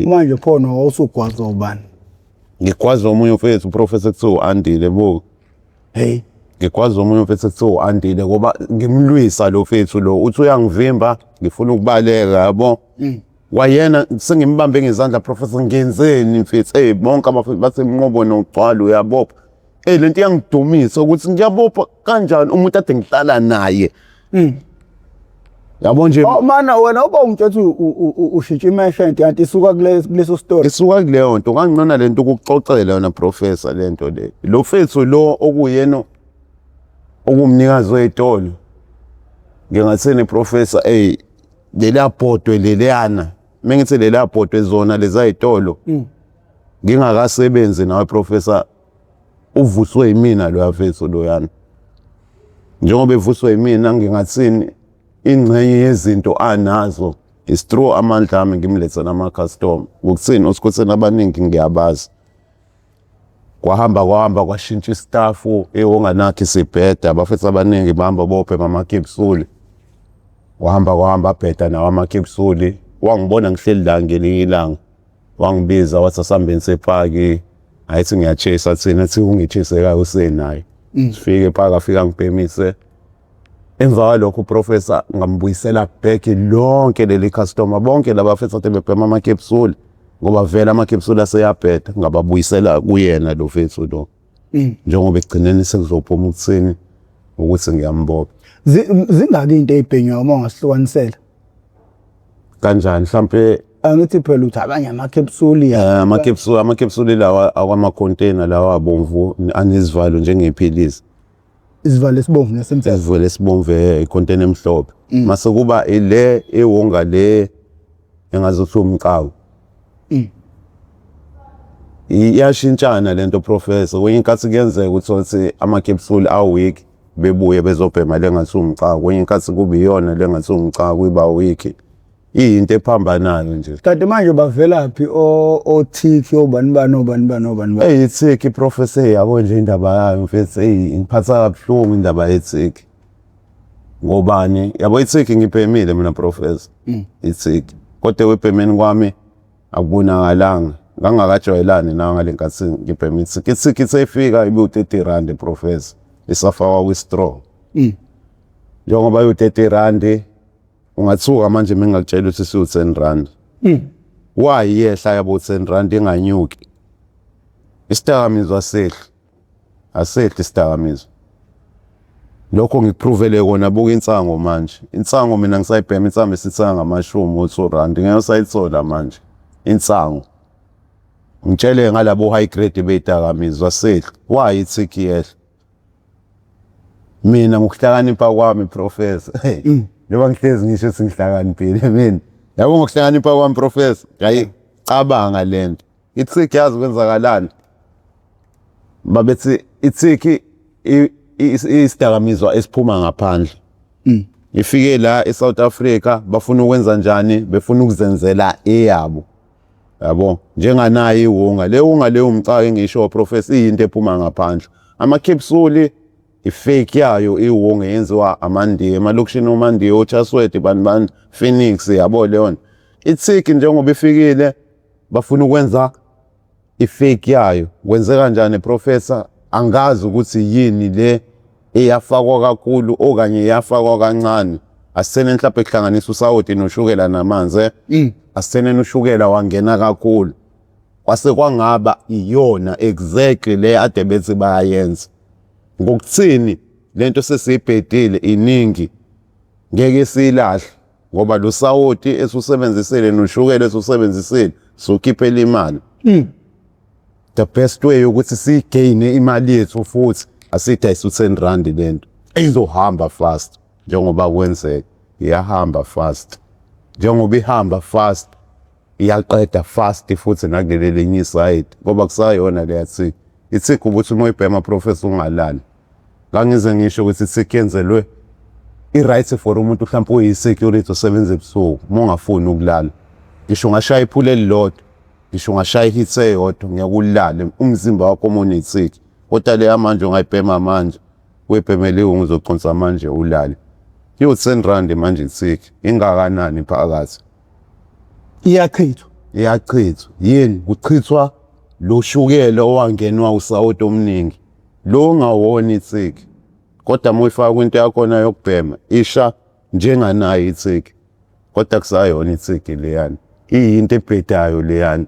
Manje pho no wawusugwaza ubani? Ngigwaza omunye umfethu, uprofessor, kuthiwa u-Andile bo. Hey. Ngigwaza omunye umfethu kuthiwa u-Andile ngoba ngimlwisa lo mfethu lo, uthi uyangivimba, ngifuna ukubaleka, yabo. Kwayena sengimbambe ngezandla, professor, ngenzeni mfethu? Hey, bonke abafethu bathi Mnqobo nogcwala uyabopha. Hey, lento iyangidumisa ukuthi ngiyabopha kanjani umuntu ade ngihlala naye. Yabo nje. Oh mana, wena uba ungitshela ushintsha imeshent kanti isuka kuleso story. Isuka kuleyo nto. Kangcono lento ukukuxoxela yona, professor, lento le. Lo mfethu lo okuyena okumnikazi wey'tolo, ngingathini, professor, ey, leliya bhodwe leliyana, mengithi leliya bhodwe, zona leza y'tolo, ngingakasebenzi nawe, professor, uvuswe yimina loya mfethu loyana. Njengoba evuswe yimina, ngingathini, ingxenye yezinto anazo is through amandla ami ngimlethe nama-customer. Ngokuthini, osikhotheni abaningi ngiyabazi. Kwahamba kwahamba kwashintsha istafu ewonganakho isibheda, abafethu abaningi bahamba bobhema amakhepsuli. Kwahamba kwahamba abheda nawo amakhepsuli. Wangibona ngihleli la ngelinye ilanga, wangibiza, wathi asambeni sepaki. Ayithi ngiyachesa thina, athi ungichisekayo usenayo. Sifike epaki, afika ngibhemise. Emva kwalokho, uprofessor, ngambuyisela back lonke leli customer, bonke laba fethu ade bebhema amakhepsuli, ngoba vele amakhepsuli aseyabheda, ngababuyisela kuyena lo fethu lo, njengoba ekugcineni sekuzophuma ukuthini, ukuthi ngiyambopha. Zingaki into ey'bhenywayo uma ungasihlukanisela? Kanjani mhlampe? Angithi phela uthi abanye amakhepsuli. Amakhepsuli lawa akwama-container lawa abomvu anezivalo njengephilisi. Isivalo esibomvu nesimhlophe. Isivalo esibomvu, i-container emhlophe. Mase kuba ile ewonga le engazuthi umcawu. Iyashintshana lento, professor. Kwenye inkathi kuyenzeka ukuthi uthi amakhepsuli a-weak, bebuye bezobhema le ngathi umcawu. Kwenye inkathi kube iyona le ngathi umcawu iba weak. Iyinto ephambanayo nje. Kanti manje bavelaphi othiki, obani bani, obani bani, obani bani? Eyi, ithiki, professor, yabo nje indaba yayo mfethu, eyi, ingiphatha kabuhlungu indaba yethiki. Ngobani? Yabo, ithiki ngibhemile mina, professor. Ithiki. Kodwa ekwebhemeni kwami akubonakalanga. Ngangakajwayelani nayo ngale nkathi ngibhema ithiki. Ithiki seyifika ibe u-R30, professor. Isafakwa kwi-straw. Njengoba iwu-R30, ungathuka manje mengakutshela ukuthi siwu-R10. Why yehla yabo R10 inganyuki? Isidakamizwa sehli. Asehli isidakamizwa. Lokho ngikuprovele kona. Buka insango manje. Insango mina ngisayibhema insango esithenga ngamashumi o-R2, ngeke usayithola manje insango. Ngitshele ngalabo high grade beyidakamizwa sehli. Why ithiki yehla? Mina ngokuhlakanipha kwami, professor, njengoba ngihlezi ngisho ukuthi ngihlakaniphile mina, yabo, ngokuhlakanipha kwami, professor, ngayicabanga lento. Ithiki, yazi kwenzakalani? Babethi ithiki isidakamizwa esiphuma ngaphandle. Ifike la eSouth Africa, bafuna ukwenza njani? Befuna ukuzenzela eyabo. Yabo, njenganayo iwunga. Le wunga leyo umcaka engisho, professor, iyinto ephuma ngaphandle. Amakhepsuli i-fake yayo iwunga yenziwa amaNdiya emalokishini, oMandiya, oChatsworth, bani bani, Phoenix, yabo leyo nto. Ithiki njengoba ifikile bafuna ukwenza i-fake yayo. Kwenzeka kanjani, professor? Angazi ukuthi yini le eyafakwa kakhulu okanye yafakwa kancane. Asitheneni mhlawumbe kuhlanganisa usawoti noshukela namanzi, eh? Asitheneni ushukela wangena kakhulu. Kwase kwangaba iyona exactly le ade bethi bayayenza. Ngokuthini, lento sesiyibhedile iningi, ngeke siyilahle ngoba lo sawoti esusebenzisile noshukela esusebenzisile sokhiphela imali. The best way ukuthi siyigaine imali yethu futhi, asidayise u-R10 lento. Izohamba fast njengoba kwenzeka. Iyahamba fast. Njengoba ihamba fast, iyaqeda fast futhi nakuleli elinye isayidi ngoba kusayona leya thiki. Ithiki ukuthi uma uyibhema, professor, ungalali. Ngangize ngisho ukuthi ithiki yenzelwe i-right for umuntu mhlawumbe oyi-security osebenza ebusuku, uma ungafuni ukulala. Ngisho ungashaya iphula elilodwa, ngisho ungashaya i-hit eyodwa, ngeke ulale umzimba wakho uma unethiki. Kodwa leya manje ungayibhema manje, uyibhemele iwunga, uzoconsa manje ulale. Iwu-R10 manje ithiki, ingakanani phakathi? Iyachithwa. Iyachithwa. Yini? Kuchithwa lo shukela owangenwa usawoti omningi. Lo ongawona itsiki. Kodwa uma uyifaka kwinto yakhona yokubhema isha njenganayo itsiki. Kodwa kusayona itsiki leyana. Iyinto ebhedayo leyana.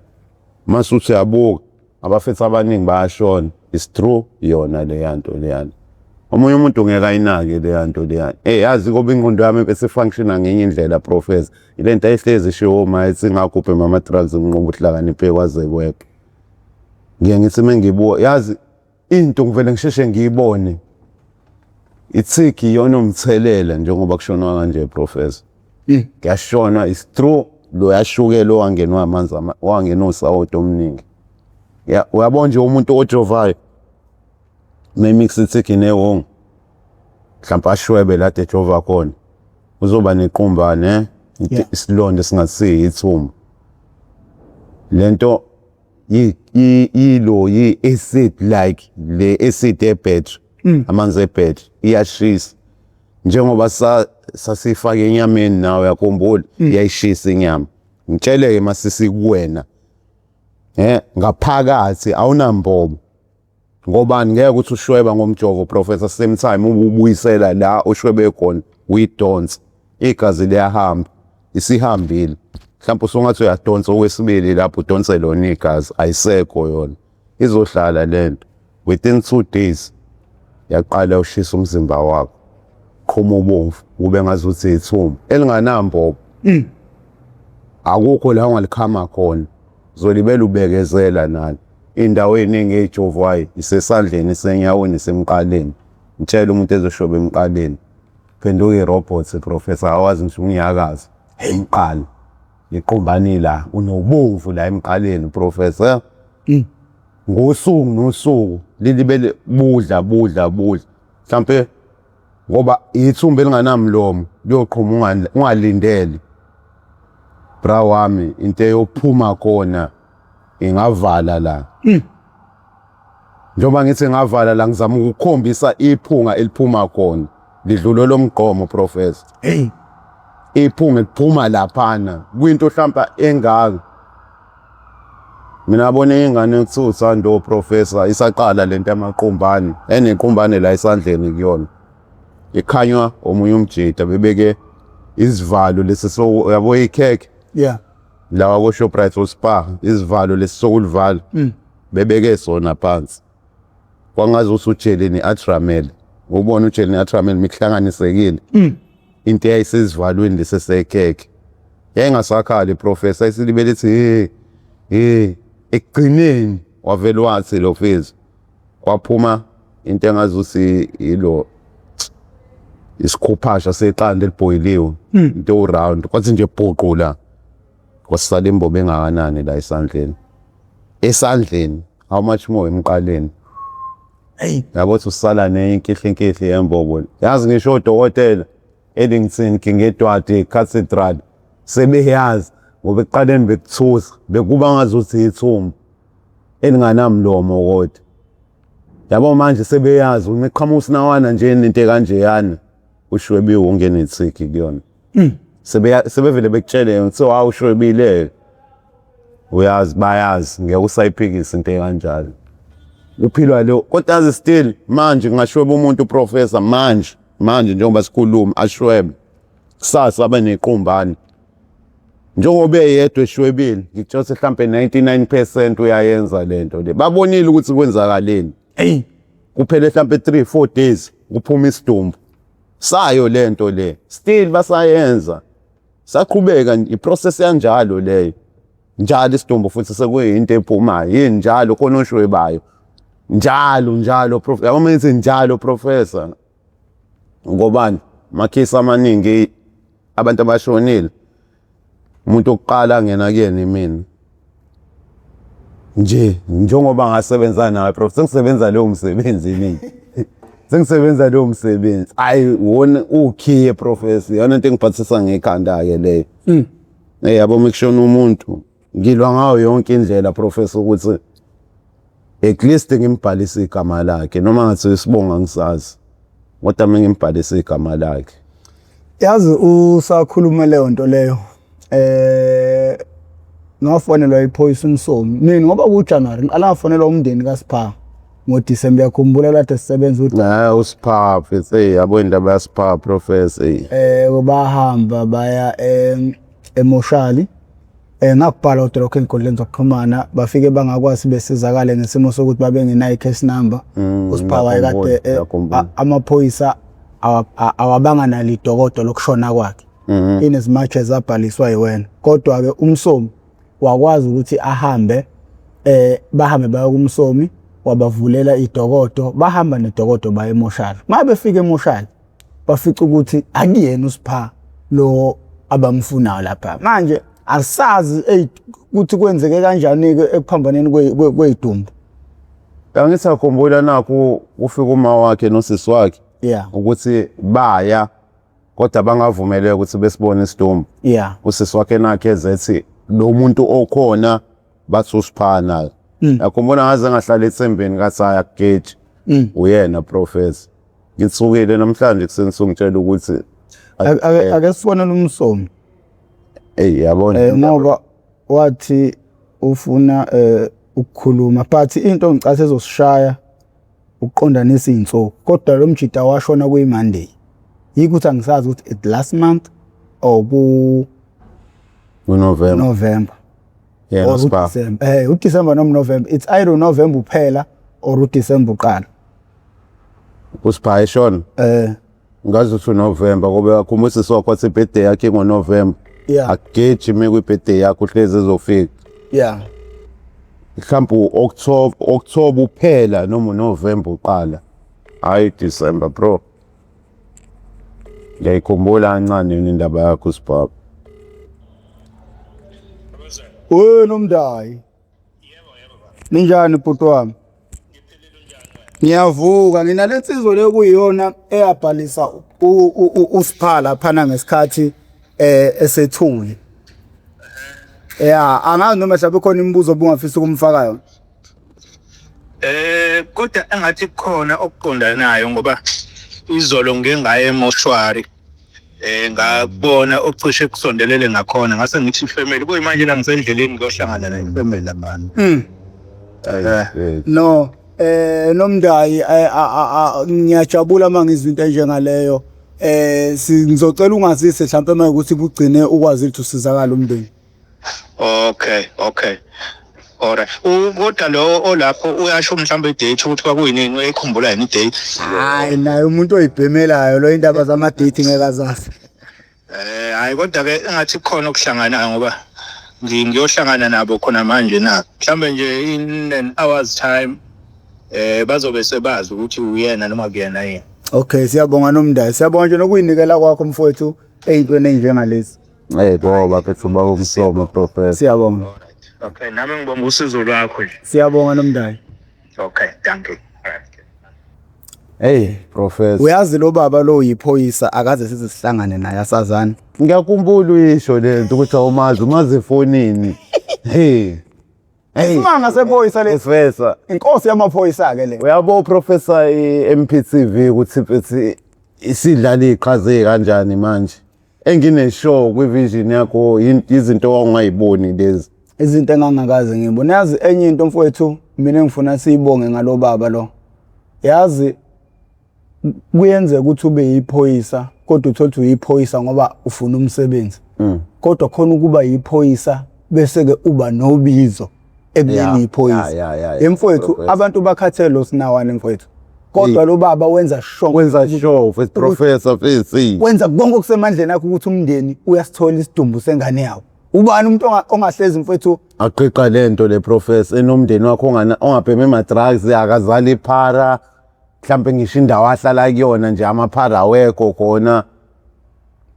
Mase uthi uyabuka abafethu abaningi bayashona. It's true yona leya nto leyana. Omunye umuntu ngeke ayinake leya nto leyana. Eh yazi ngoba ingqondo yami bese functiona ngenye indlela, professor. Ile nto ayihlezi ishiwo uma ethi ngakuphi mama drugs nginqoba uhlakaniphe kwaze kweqe. Ngiye ngithi mengibuka, yazi into ngivele ngisheshe ngiyibone. Itsiki iyona umthelela njengoba kushonwa kanje, professor. Kuyashona is true lo yashukela owangenwa amanzi owangenwa usawoti omningi. Ya, uyabona nje umuntu ojovayo memix itsiki newonga, mhlawumbe ashwebe la ejova khona, uzoba nequmbane, isilonda esingasiyi ithumba. Lento yilo yi-acid, like le acid ebhetri, amanzi ebhetri, iyashisa njengoba sasifake enyameni nawe uyakhumbula, iyayishisa inyama. Ngitshele-ke masisi kuwena ngaphakathi awunambobo ngobani, ngeke ukuthi ushweba ngomjovo, professor, same time ubuyisela la ushwebe khona, uyidonsa, igazi liyahamba, isihambile. Mhlawumbe usungathi uyadonsa okwesibili lapho udonse lona igazi, ayisekho yona, izohlala lento. Within 2 days yaqala ushisa umzimba wakho, qhuma ubomvu kube ngazuthi ithumba elinganambobo. Akukho la ungalikhama khona, zolibela ubekezela nalo. Indawo eningi eyijovwayo isesandleni, isenyaweni, isemqaleni. Ngitshela umuntu ezoshoba emqaleni, phenduka i-robot, professor, awazi ngisho ukunyakaza emqala, iqumbani la unobomvu la emqaleni, professor. Ngosuku nosuku lilibele budla budla budla, mhlampe ngoba ithumba elinganamlomo liyoqhuma ungalindele, bra wami. Into eyophuma khona ingavala la. Njengoba ngithi ngavala la, ngizama ukukhombisa iphunga eliphuma khona lidlule lomgqomo, professor. Hey. Iphunga liphuma laphana kwinto hlampa engaka. Mina ngabona ingane kuthiwa uThando, professor, isaqala lento yamaqumbane, enequmbane la esandleni kuyona, ikhanywa omunye umjida, bebeke isivalo lesi so yabo ikhekhe lawa ko-Shoprite o-Spar, isivalo lesi sokulivala, bebeke sona phansi, kwangazi ukuthi ujeli ne-atramel. Ubona ujeli ne-atramel mikuhlanganisekile, into eyayisesivalweni lesi sekhekhe yayingasakhali, professor, isilibele ithi hey hey. Ekugcineni wavele wathi lo fezi kwaphuma into engazuthi ilo isikhuphasha seqanda elibhoyiliwe, into round, kwathi nje bhuqu la, kwasala imbobo engakanani la esandleni, esandleni, how much more emqaleni? Hey. Yabo ukuthi usala nenkihle yembobo. Yazi ngisho odokotela Ellington, King Edward Cathedral sebeyazi, ngoba ekuqaleni bekuthusa, bekuba ngazuthi ithumba elinganamlomo, kodwa yabo manje sebeyazi uma iqhamuka usinawana nje nento ekanjeyana, ushwebiwe ungene itsiki kuyona. Sebevele bekutshele kuthiwa hawu, ushwebile, uyazi, bayazi ngeke usayiphikisa into ekanjalo. Uphilwa lo, kodwa azi still manje kungashweba umuntu, professor, manje manje njengoba sikhuluma, ashwebe kusasa abe nequmbane njengoba eyedwa eshwebile, ngikutshela ukuthi mhlampe 99% uyayenza lento le. Babonile ukuthi kwenzakaleni. Hey. Kuphele mhlampe 3 4 days kuphuma isidumbu sayo lento le, still basayenza, saqhubeka iprocess yanjalo leyo njalo. Isidumbu futhi sekuyinto ephumayo yini njalo khona oshwebayo njalo njalo, prof. Yabo ngithi njalo, professor, ngobani makhesi amaningi abantu abashonile, umuntu okuqala angena kuyena imina nje, njengoba ngasebenza nawe, prof. Sengisebenza leyo msebenzi mina, sengisebenza leyo msebenzi. Ayi, wona ukhiye, professor, iyona into engiphathisa ngekhanda-ke leyo. Yabo uma kushona umuntu, ngilwa ngayo yonke indlela, professor, ukuthi at least ngimbhalise igama lakhe, noma ngathi isibonga ngisazi, kodwa mina ngimbhalise igama lakhe. Yazi usakhuluma leyo nto leyo. Ngafonelwa iphoyisa uMsomi nini ngoba kuJanuary ngiqala ngafonelwa umndeni kaSipha ngoDisemba uyakhumbula kade sisebenza uthi Hayi uSipha mfethu hey yabo indaba yaSipha professor hey. Eh bahamba baya emoshali eh ngakubhala kodwa lokho ezinkundleni zokuxhumana bafike bangakwazi besizakale ngesimo sokuthi babengenayo i-case number uSipha wayekade amaphoyisa awabanga nalo idokodo lokushona kwakhe in as much as abhaliswa yiwena kodwa ke uMsomi wakwazi ukuthi ahambe bahambe baye kuMsomi wabavulela idokodo bahamba nedokodo baye emoshali uma befika emoshali bafica ukuthi akuyena uSipha lo abamfunayo lapha manje asazi ey ukuthi kwenzeke kanjani ke ekuphambaneni kwezidumbu. Angisakhumbula nakhu kufika uma wakhe nosisi wakhe ukuthi baya kodwa bangavumeleka ukuthi besibone isidumbu. Usisi wakhe nakhe ezethi lo muntu okhona bathi uSipha naye. Yakhumbula ngaze ngahlala ethembeni ngathi hhayi akugeji. Uyena professor. Ngithukile namhlanje kuseni sungitshela ukuthi Ake sibone umsomi. Ey yabona. Ngoba wathi ufuna ukukhuluma but into ngicatha ezosishaya ukuqondanisa izinsuku kodwa lo mjita washona kuyi Monday. Yikho ukuthi angisazi ukuthi it last month or ku November. November. Yena Or Spa. uDecember. uDecember noma November. It's either uNovember uphela or uDecember uqala. USpha eshona. Ngazi ukuthi uNovember ngoba yakhumbula usisi wakho wathi ibirthday yakhe ngoNovember. Akugeji uma kwi-birthday yakho uhlezi ezofika. Mhlawumbe u-October, October uphela noma uNovember uqala. Hayi December bro. Ngiyayikhumbula kancane yona indaba yakho Sibaba. We Nomndayi. Ninjani bhuti wami? Ngiyavuka nginalensizwa le kuyiyona eyabhalisa uSipha laphana ngesikhathi esethule. Yeah, angazi noma mhlawumbe khona imibuzo obungafisa ukumfaka yona. Kodwa engathi kukhona okuqondanayo ngoba izolo ngike ngaya emoshwari ngakubona okucishe kusondelele ngakhona ngase ngithi ifamily kuyimanje la ngisendleleni ngiyohlangana nayo ifamily laphana. No, Nomndayi ngiyajabula uma ngizwa into enjengaleyo. Ngizocela ungazise mhlawumbe uma ukuthi kugcine ukwazi ukuthi usizakale umndeni. Okay, okay. Alright. Kodwa lo olapho uyasho mhlawumbe idate ukuthi kwakuyinini uyayikhumbula yini idate? Hayi naye umuntu oyibhemelayo lo indaba zama date ngeke azazi. Hayi kodwa ke engathi kukhona okuhlanganayo ngoba ngiyohlangana nabo khona manje na. Mhlawumbe nje in an hour's time bazobe sebazi ukuthi uyena noma kuyena yini. Okay, siyabonga Nomndayi. Siyabonga nje nokuyinikela kwakho mfowethu eyintweni enjengalezi. Hey ngoba phethu baba umsomo professor. Siyabonga. Okay, nami ngibonga usizo lwakho nje. Siyabonga Nomndayi. Okay, thank you. Alright. Hey professor. Uyazi lo baba lo uyiphoyisa akaze size sihlangane naye asazana. Ngiyakhumbula uyisho lento ukuthi awumazi umazi efonini. Hey. Hey. Isimanga sephoyisa le. Professor. Inkosi yamaphoyisa ke le. Uyabo professor i-MPTV ukuthi mfethu isidlala iqhaza kanjani manje. Engine show kwi-vision yakho izinto ongayiboni lezi. Izinto engangakaze ngibone. Yazi enye into mfowethu mina engifuna siyibonge ngalo baba lo. Yazi kuyenzeka ukuthi ube yiphoyisa kodwa uthole ukuthi uyiphoyisa ngoba ufuna umsebenzi. Kodwa khona ukuba yiphoyisa bese ke uba nobizo ekubeni yiphoyisa. Mfowethu abantu bakhathele lo sinawane mfowethu. Kodwa lo baba wenza sure wenza sure with professor Fisi. Wenza konke okusemandleni akhe ukuthi umndeni uyasithola isidumbu sengane yawo. Ubani umuntu ongahlezi mfowethu aqiqa lento le professor enomndeni wakho ongabhema ama drugs akazali iphara mhlambe ngisho indawo ahlala kuyona nje amaphara awekho khona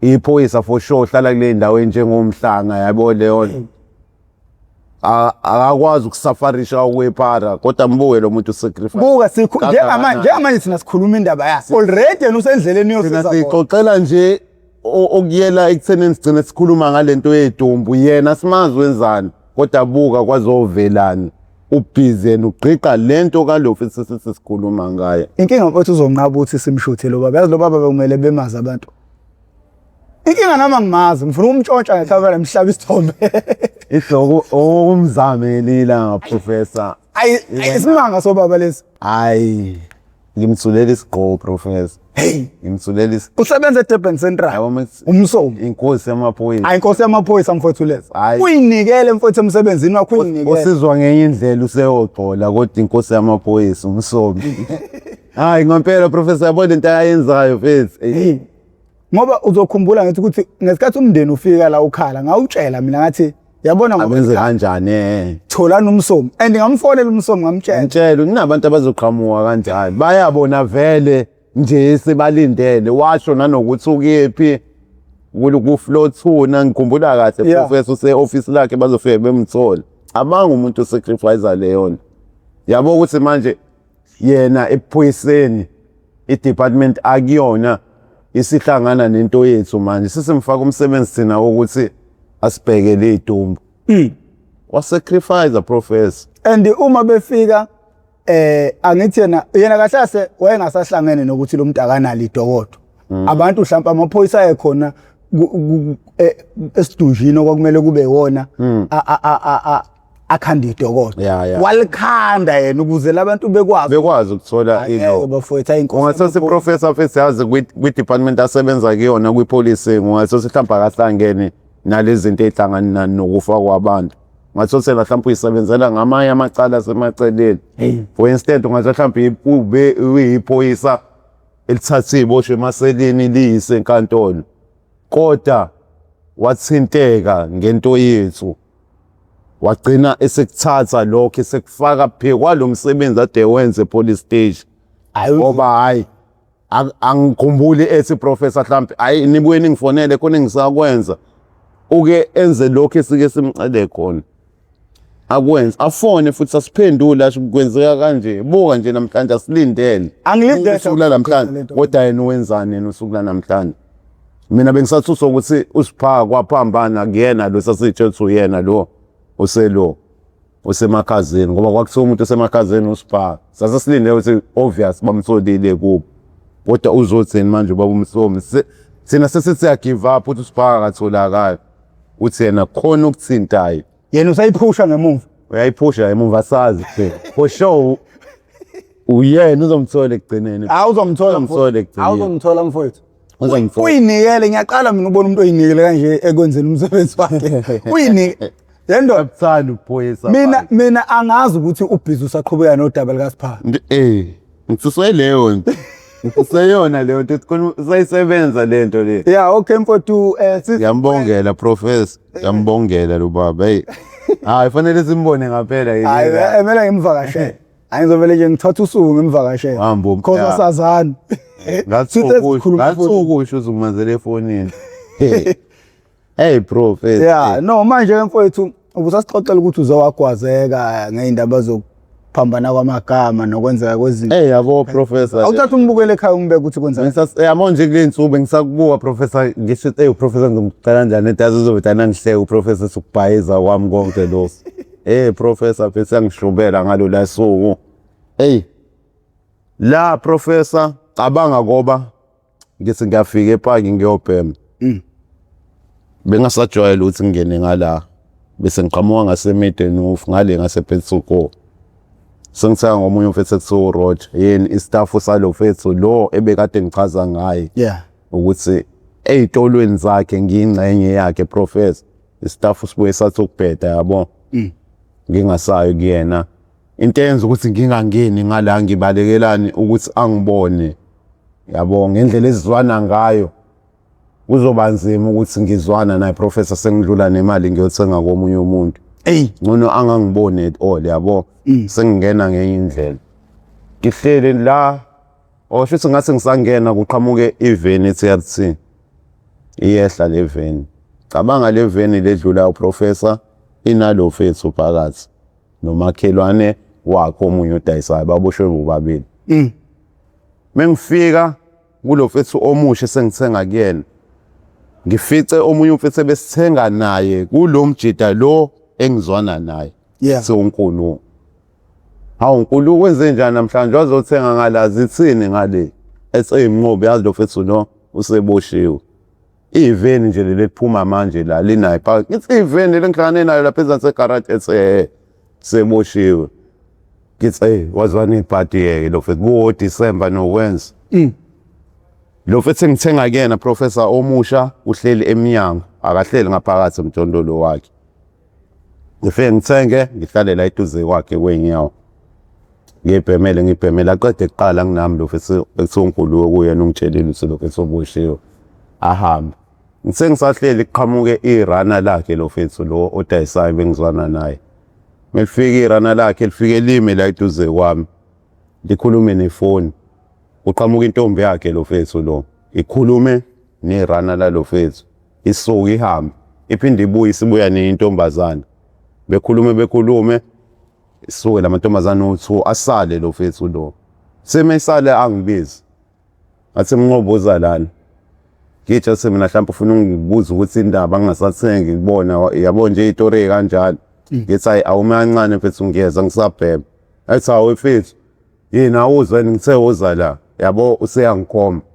iphoyisa for sure hlala kule ndawo enjengomhlanga yabo leyo akakwazi ukusafarisha okwephara kodwa mbuke lo muntu sacrifice. Buka sikhu njengamanje njengamanje thina sikhuluma indaba yakhe already yena usendleleni yosiza. Thina sixoxela nje okuyela ekuthenini sigcine sikhuluma ngalento yedumbu yena simazi wenzani kodwa buka kwazovelani ubhizi yena ugqiqa lento kalofu sesithi sikhuluma ngayo. Inkinga mfowethu uzonqaba ukuthi simshuthe lo baba yazi lo baba bekumele bemazi abantu. Inkinga nami angimazi ngifuna ukumtshontsha ngekhamera ngihlabe isithombe. Ihloko okumzame lila professor. Ayi isimanga sobaba lesi. Hayi ngimthulela isigqoko professor. Hey, Ngimthulela isigqoko. usebenza eDurban Central. Yabo mase Umsomi. inkosi yamaphoyisa. Hayi inkosi yamaphoyisa mfowethu lesi. Hhayi. Uyinikele mfowethu emsebenzini wakho uyinikele. Osizwa ngenye indlela useyogxola kodwa inkosi yamaphoyisa umsomi. Hayi ngempela professor yabo lento ayenzayo mfethu. Hey. Ngoba uzokhumbula ngithi ukuthi ngesikhathi umndeni ufika la ukhala ngawutshela mina ngathi yabona ngoba Abenze kanjani eh? tholani umsomi and ngamfonela umsomi ngamtshela. Ngitshela kunabantu abazoqhamuka kanjani. Bayabona vele nje sebalindele washo nanokuthi ukephi ku floor 2 nangikhumbula kahle professor use office lakhe bazofike bemthola. Cabanga umuntu osacrifice leyo nto. Yabo ukuthi manje yena ebuphoyiseni i-department akuyona isihlangana nento yethu manje sesimfaka umsebenzi thina wokuthi asibhekele idumbu. Wasacrifice professor. And uma befika angithi yena yena kahle kahle wayengasahlangene nokuthi lo muntu akanalo idokodo. Abantu mhlawumbe amaphoyisa ayekhona esidunjini okwakumele kube iwona akhanda idokodo. Walikhanda yena ukuze labantu bekwazi bekwazi ukuthola ilo. Bafowethu ayinkosi. Ungathola professor mfethu yazi kwi department asebenza kuyona kwi policing ungathola mhlawumbe akahlangene nalezi zinto ezihlangana nokufa kwabantu. Ungathola mhlawumbe uyisebenzela ngamanye amacala asemaceleni. For instance ungathola mhlawumbe ube uyiphoyisa elithatha iziboshwe emaseleni liyise enkantolo. Kodwa wathinteka ngento yethu. Wagcina esekuthatha lokho esekufaka phe kwalo msebenzi ade wenze police station. Ngoba hayi angikhumbuli ethi professor mhlambe hayi nibuye ningifonele khona engisakwenza. Uke enze lokho esike simcele khona. Akwenze afone futhi asiphendule asho kwenzeka kanje. Buka nje namhlanje asilindele. Angilindele usuku namhlanje kodwa yena wenzani yena usuku namhlanje. Mina bengisathusa ukuthi usipha kwaphambana kuyena lo sasitshela ukuthi uyena lo oselo osemakhazeni ngoba kwakuthiwa umuntu osemakhazeni usipha. Sase silinde ukuthi obvious bamtholile kubo. Kodwa uzothini manje ubaba uMsomi? Thina sesithi siya give up ukuthi usipha akatholakali. Uthi yena khona ukuthintayo. Yena usayiphusha ngemuva. Uyayiphusha emuva asazi phela. For sure uyena uzomthola ekugcineni. Hawu uzomthola Uzomthola ekugcineni. Hawu uzomthola mfowethu. Uzomthola. Uyinikele ngiyaqala mina ubona umuntu oyinikele kanje ekwenzeni umsebenzi wakhe. Uyinikele. Yendo Uyabuthanda ubuphoyisa. Mina angazi ukuthi ubhizi usaqhubeka nodaba likaSipha. Ngithuswe leyo nto. Ngithuswe leyo nto khona usayisebenza le nto le. Yeah, okay mfowethu Ngiyambongela professor, ngiyambongela lo baba. Hey. Hayi fanele simbone ngaphela yini. Hayi emela ngimvakashele. Angizovele nje ngithatha usuku ngimvakashele. Hambo. Because asazani. Ngathi ukusho uzokumazela efonini. Hey professor. Yeah, no manje mfowethu ubusasixoxela ukuthi uzowagwazeka ngeindaba zokuphambana kwamagama nokwenzeka kwezinto. Hey yabo professor. Awuthatha umbukele ekhaya umbeke ukuthi kwenzeka. Yabo nje kule nsuku ngisakubuka professor ngisho hey professor ngizomcela kanjani into azozobe ngihleke uprofessor sukubhayiza kwami konke lokho. Hey professor bese ngishubela ngalo la suku. Hey la professor cabanga ngoba ngithi ngiyafika epaki ngiyobhema. Bengasajwayele ukuthi ngingene ngala bese ngiqhamuka ngaseMiddenhof ngale ngasePetsuko. Sengithenga ngomunye umfethu ekuthiwa uRoger yena istaff salo mfethu lo ebekade ngichaza ngaye. Ukuthi ey'tolweni zakhe ngiyingxenye yakhe professor. Istaff sibuye sathi ukubheda yabo. Ngingasayi kuyena. Into eyenza ukuthi ngingangeni ngala ngibalekelani ukuthi angibone. Yabo ngendlela ezizwana ngayo. Kuzoba nzima ukuthi ngizwana naye professor sengidlula nemali ngiyothenga komunye umuntu. Ey, ngcono angangiboni at all yabo. Sengingena ngenye indlela. Ngihlele la osho ukuthi ngathi ngisangena kuqhamuke iveni TRT. Iyehla le veni. Cabanga le veni ledlula uprofessor inalo fethu phakathi nomakhelwane wakhe omunye odayisayo baboshwe bobabili. Mengifika kulo mfethu omusha esengithenga kuyena ngifice omunye umfethu ebesithenga naye kulo mjida lo engizwana naye. Sewunkulu. Hawu Nkulu wenze njani namhlanje wazothenga ngalazi ithini ngale? Eseyimnqobi yazi lo mfethu lo useboshiwe. Iveni nje leli liphuma manje la linayo phakathi. Ngithi iveni leli ngihlangane nayo lapha ezansi egaraji ethi seboshiwe. Ngithi hey wazwana ibhadi yeke lo mfethu kuwo December nokwenza. Lo mfethu engithenga kuyena professor omusha uhleli emnyango akahleli ngaphakathi emjondolo wakhe. Ngifike ngithenge ngihlale la eduze kwakhe kwenyawo. Ngibhemele ngibhemele aqede kuqala nginami lo mfethu ekuthiwa uNkuluwe kuyena ungitshelile ukuthi lo mfethu oboshiwe ahambe. Ngithe ngisahleli kuqhamuke irana lakhe lo mfethu lo odayisayo bengizwana naye. Melifika irana lakhe lifike lime la eduze kwami likhulume nefoni. Kuqhamuka intombi yakhe lo mfethu lo ikhulume nerana lalo mfethu. Isuke ihambe iphinde ibuye isibuya nentombazane. Bekhulume bekhulume isuke lamantombazane u-two asale lo mfethu lo. Semesale angibizi. Ngathi Mnqobi uza lana. Ngitsho se mina mhlawumbe ufuna ungibuza ukuthi indaba ngingasathengi kubona yabo nje itori ekanjalo. Ngithi hayi awume kancane mfethu ngiyeza ngisabhema. Athi hawu mfethu yini awuzwa yini ngithe woza la yabo useyangikhomba.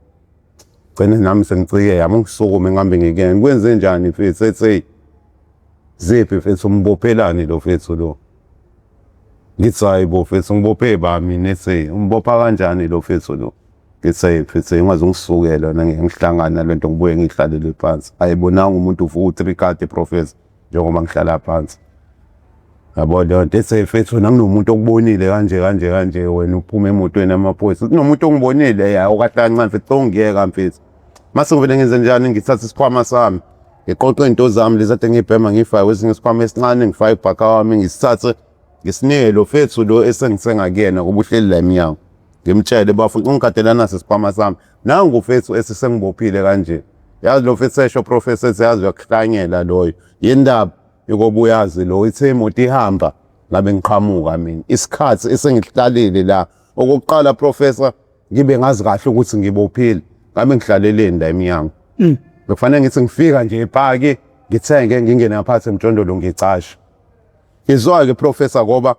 Gcine nami sengicike yami ngisukume ngihambe ngikuyena. Kwenze njani mfethu ethi hey ziphi mfethu umbophelani lo mfethu lo. Ngithi hayi bo mfethu ngibophe ba mina ethi umbopha kanjani lo mfethu lo. Ngithi hey mfethu ungaze ungisukele wena ngeke ngihlangane nale nto ngibuye ngihlalele phansi. Ayibonanga umuntu uvuka u-three kade professor njengoba ngihlala phansi. Yabo leyo nto ethi mfethu wena kunomuntu okubonile kanje kanje kanje wena uphuma emotweni yamaphoyisa. Kunomuntu ongibonile ya okahle kancane mfethu ongiyeka mfethu. Mase ngivele ngenze njani ngithatha isikhwama sami ngiqoqe iy'nto zami lezi ade ngiyibhema ngiyifake kwesinye isikhwama esincane ngifake ibhaka wami ngisithathe ngisinike lo fethu lo esengithenga kuyena ngoba uhleli la emnyango. Ngimtshele bafo ungigadela naso isikhwama sami. Nangu fethu esisengibophile kanje. Yazi lo fethu esho professor ethi yazi uyakuhlanyela loyo. Yindaba yokuba uyazi lo ithe imoto ihamba ngabe ngiqhamuka mina. Isikhathi esengihlalile la okokuqala professor ngibe ngazi kahle ukuthi ngibophile ngabe ngihlaleleni la emnyango. Bekufanele ngithi ngifika nje epaki ngithenge ngingene ngaphathi emjondolo ngicashe. Izwa-ke professor ngoba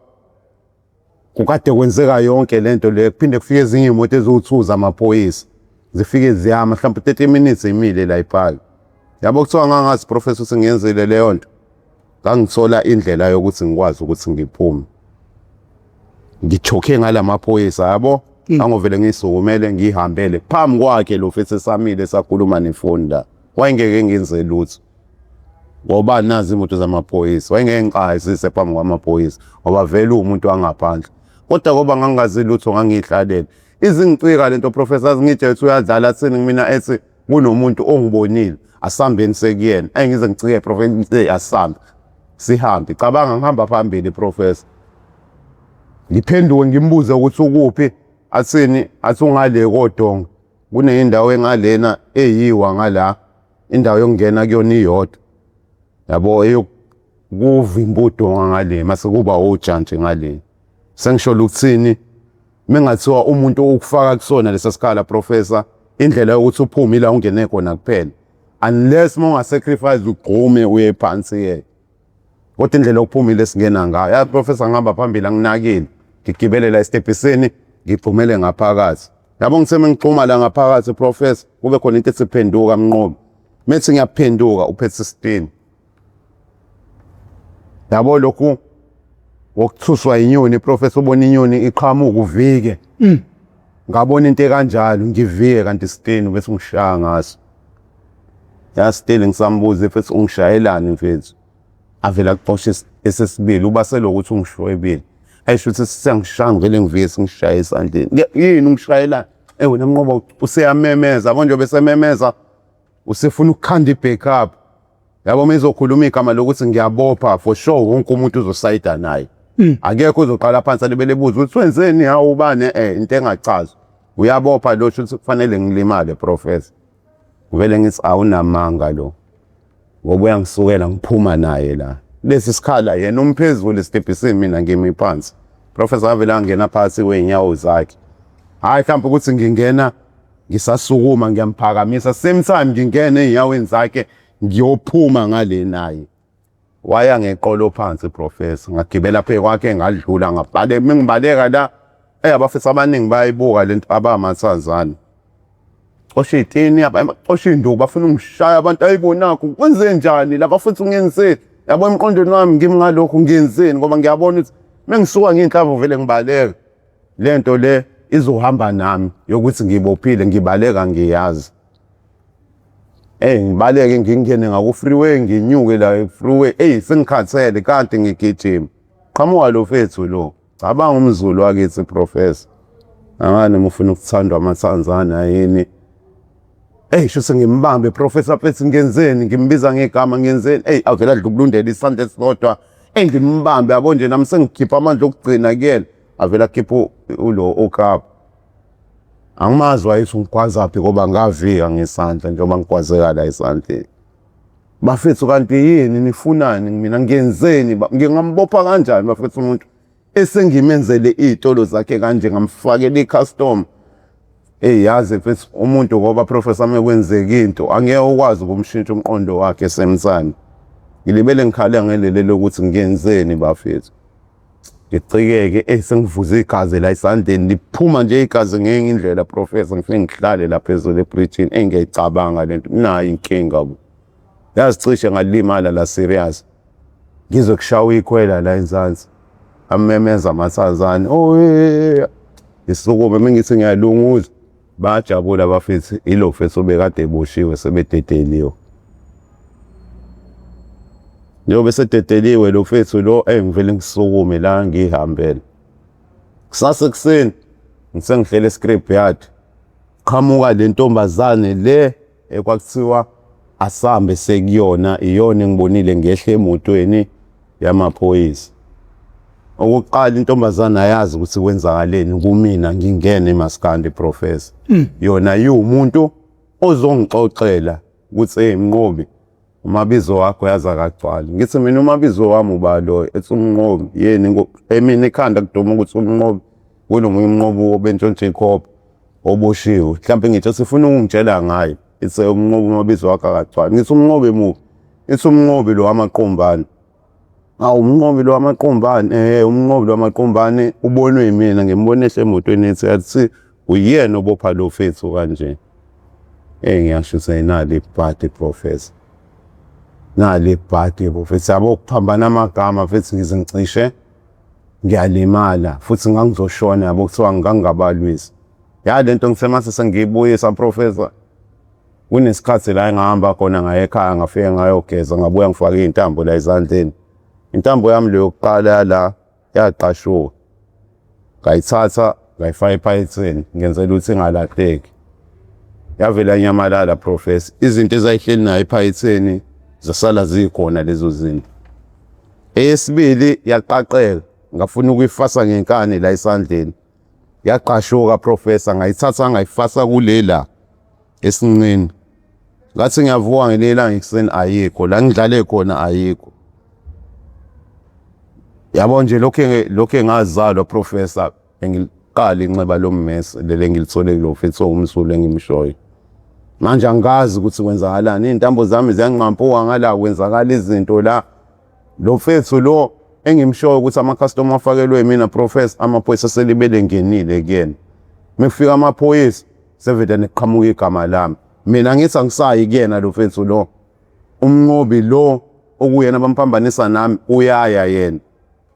kukade kwenzeka yonke lento le kuphinde kufike ezinye iy'moto eziwu-two zamaphoyisa zifike ziyama mhlawumbe 30 minutes imile la epaki. Yabo kuthiwa ngangazi professor ukuthi ngiyenzile leyo nto ngangithola indlela yokuthi ngikwazi ukuthi ngiphume. Ngijokhe ngalamaphoyisa yabo angovele ngisukumele ngihambele phambi kwakhe lo mfethu esamile sakhuluma nefoni la. Wayengeke ngenze lutho. Ngoba nazi imoto zamaphoyisa wayengeke ngixwayisise phambi kwamaphoyisa ngoba vele uwumuntu wangaphandle. Kodwa ngoba ngangingazi lutho ngangiyihlalele. Izingicika lento professor azingitshela ukuthi uyadlala athini kumina ethi kunomuntu ongibonile asambeni sekuyena. Ayi ngize ngicike professor asambe. Sihambe. Cabanga ngihamba phambili professor. Ngiphenduke ngimbuze ukuthi ukuphi athini athi ungale kodonga. Kunendawo engalena eyiwa ngala indawo yokungena kuyona iyodwa. Yabo eyokuvimba udonga ngale mase kuba ojantshi ngale. Sengisho ukuthini mengathiwa umuntu ukufaka kusona lesa sikhala professor indlela yokuthi uphume ila ungene khona kuphela. Unless uma ungasacrifice ugqume uye phansi ke. Kodwa indlela yokuphuma ile singena ngayo. Ya professor ngihamba phambili anginakile. Ngigibelela esitebhisini ngigxumele ngaphakathi. Yabo ngithe mengigxuma la ngaphakathi professor kube khona into ethi phenduka Mnqobi. Methi ngiyaphenduka uphethe isitini. Yabo lokhu wokuthuswa inyoni professor ubona inyoni iqhamuka uvike. Ngabona into ekanjalo ngivike kanti isitini bese ungishaya ngaso. Ya still ngisambuza mfethu ungishayelani mfethu. Avela kuxosha esesibili uba selokuthi ungishwebile. Ayisho ukuthi sengishaya ngivele ngivike sengishaya esandleni. Yini ungishayelani? Eh wena Mnqoba useyamemeza yabo nje besememeza usefuna ukukhanda i-backup. Yabo uma izokhuluma igama lokuthi ngiyabopha for sure wonke umuntu uzosayida naye. Akekho uzoqala phansi alibele ebuza ukuthi wenzeni hawu ubani into engachazwa. Uyabopha lo sho ukuthi kufanele ngilimale professor. Ngivele ngithi awunamanga lo. Ngoba uyangisukela ngiphuma naye la. Lesi sikhala yena umphezulu esitebhisini mina ngimi phansi. Professor avele angena phakathi kwey'nyawo zakhe. Hhayi mhlawumbe ukuthi ngingena ngisasukuma ngiyamphakamisa same time ngingena ey'nyaweni zakhe ngiyophuma ngale naye. Waya ngeqolo phansi professor ngagibela phezu kwakhe ngadlula ngabhale mengibaleka la abafisa abaningi bayayibuka lento abamathazana. Xosha iy'tini, xosha iy'nduku, bafuna ungishaya abantu. Ayibo nakhu kwenze njani laba futhi ungenzeni? Yabo emqondweni wami ngimi ngalokhu ngenzeni ngoba ngiyabona ukuthi mengisuka ngiyinhlamvu vele ngibaleka. Le nto le izohamba nami yokuthi ngibophile ngibaleka ngiyazi. Eyi ngibaleke ngingene ngaku-freeway nginyuke la e-freeway. Eyi sengikhathele kanti ngigijima. Qhamuka lo fethu lo. Cabanga umZulu wakithi professor. Angani noma ufuna ukuthandwa amathanzana yini. Eyi sho sengimbambe professor mfethu ngenzeni ngimbiza ngegama ngenzeni. Eyi avele adlubulundele isandla esisodwa. Eyi ngimbambe yabo nje nami sengikhipha amandla okugcina kuyena. Avele akhiphe ulo okapa. Angimazi wayethi ungigwazaphi ngoba ngavika ngesandla njengoba ngigwazeka la esandleni. Bafethu kanti yini nifunani mina ngenzeni ngingambopha kanjani bafethu umuntu esengimenzele iy'tolo zakhe kanje ngamfakela i-customer. Eyi yazi mfethu umuntu ngoba professor mekwenzeka into angeke ukwazi ukumshintsha umqondo wakhe semsane. Ngilibele ngikhale ngelele lokuthi ngenzeni bafethu. Ngicikeke eyi sengivuze igazi la esandleni liphuma nje igazi ngenye indlela professor ngifike ngihlale la phezulu ebridgini eyi ngiyayicabanga le nto nayo inkinga bo. Yazi cishe ngalimala la serious. Ngizwe kushawa ikhwela la enzansi. Amemeza amathazane. Oh ngisukume uma ngithi ngiyalunguza bayajabula abafethu ilo fethu obekade eboshiwe sebededeliwe. Njengoba esededeliwe lo fethu lo eyi ngivele ngisukume la ngihambele. Kusasa ekuseni ngisengihlele e-scrip yard qhamuka le ntombazane le ekwakuthiwa asambe sekuyona iyona engibonile ngehle emotweni yamaphoyisa. Okokuqala intombazane ayazi ukuthi kwenzakaleni kumina ngingene emaskandi professor. Yona iwumuntu ozongixoxela ukuthi hey Mnqobi umabizo wakho yazi akagcwali. Ngithi mina umabizo wami uba lo ethi uMnqobi yini emina ikhanda kuduma ukuthi uMnqobi kunomunye uMnqobi obentshontsha ikhopha oboshiwe. Mhlawumbe ngithi sifuna ukungitshela ngaye. Ithe uMnqobi umabizo wakho akagcwali. Ngithi uMnqobi muphi? Ithi uMnqobi lo wamaqumbane. Awu uMnqobi lo wamaqumbane, uMnqobi lo wamaqumbane ubonwe yimina ngimbone ehle emotweni ethi athi uyena obopha lo fethu kanje. Ngiyasho ukuthi nali ibhadi professor. Nali ibhadi professor. Yabo kuphambana amagama mfethu ngize ngicishe ngiyalimala futhi ngangizoshona yabo kuthiwa ngangingabalwisi. Ya lento ngithe mase sengiyibuyisa professor. Kunesikhathi la engahamba khona ngaye ekhaya ngafike ngayogeza ngabuya ngifake iy'ntambo la ezandleni. Intambo yami le yokuqala yala yaqashuka. Ngayithatha ngayifaka ephaketheni ngenzela ukuthi ingalahleki. Yavele yanyamalala professor. Izinto ezayihleli nayo ephaketheni zasala zikhona lezo zinto. Eyesibili yaqaqeka ngafuna ukuyifasa ngenkani la esandleni. Yaqashuka professor ngayithatha ngayifasa kulela esinqeni. Ngathi ngiyavuka ngelinye ilanga ekuseni ayikho la ngidlale khona ayikho. Yabo nje lokhu lokhu engazalwa professor engiliqala inxeba lommese leli engilithole kulo mfethu owumsulu engimshoyo. Manje angikazi ukuthi kwenzakalani iy'ntambo zami ziyanqampuka ngala kwenzakala izinto la. Lo mfethu lo engimshoyo ukuthi ama-customer afakelwe mina professor amaphoyisa selibele ngenile kuyena. Mekufika amaphoyisa sevele neqhamuka igama lami. Mina ngithi angisayi kuyena lo mfethu lo. Umnqobi lo okuyena bamphambanisa nami uyaya yena.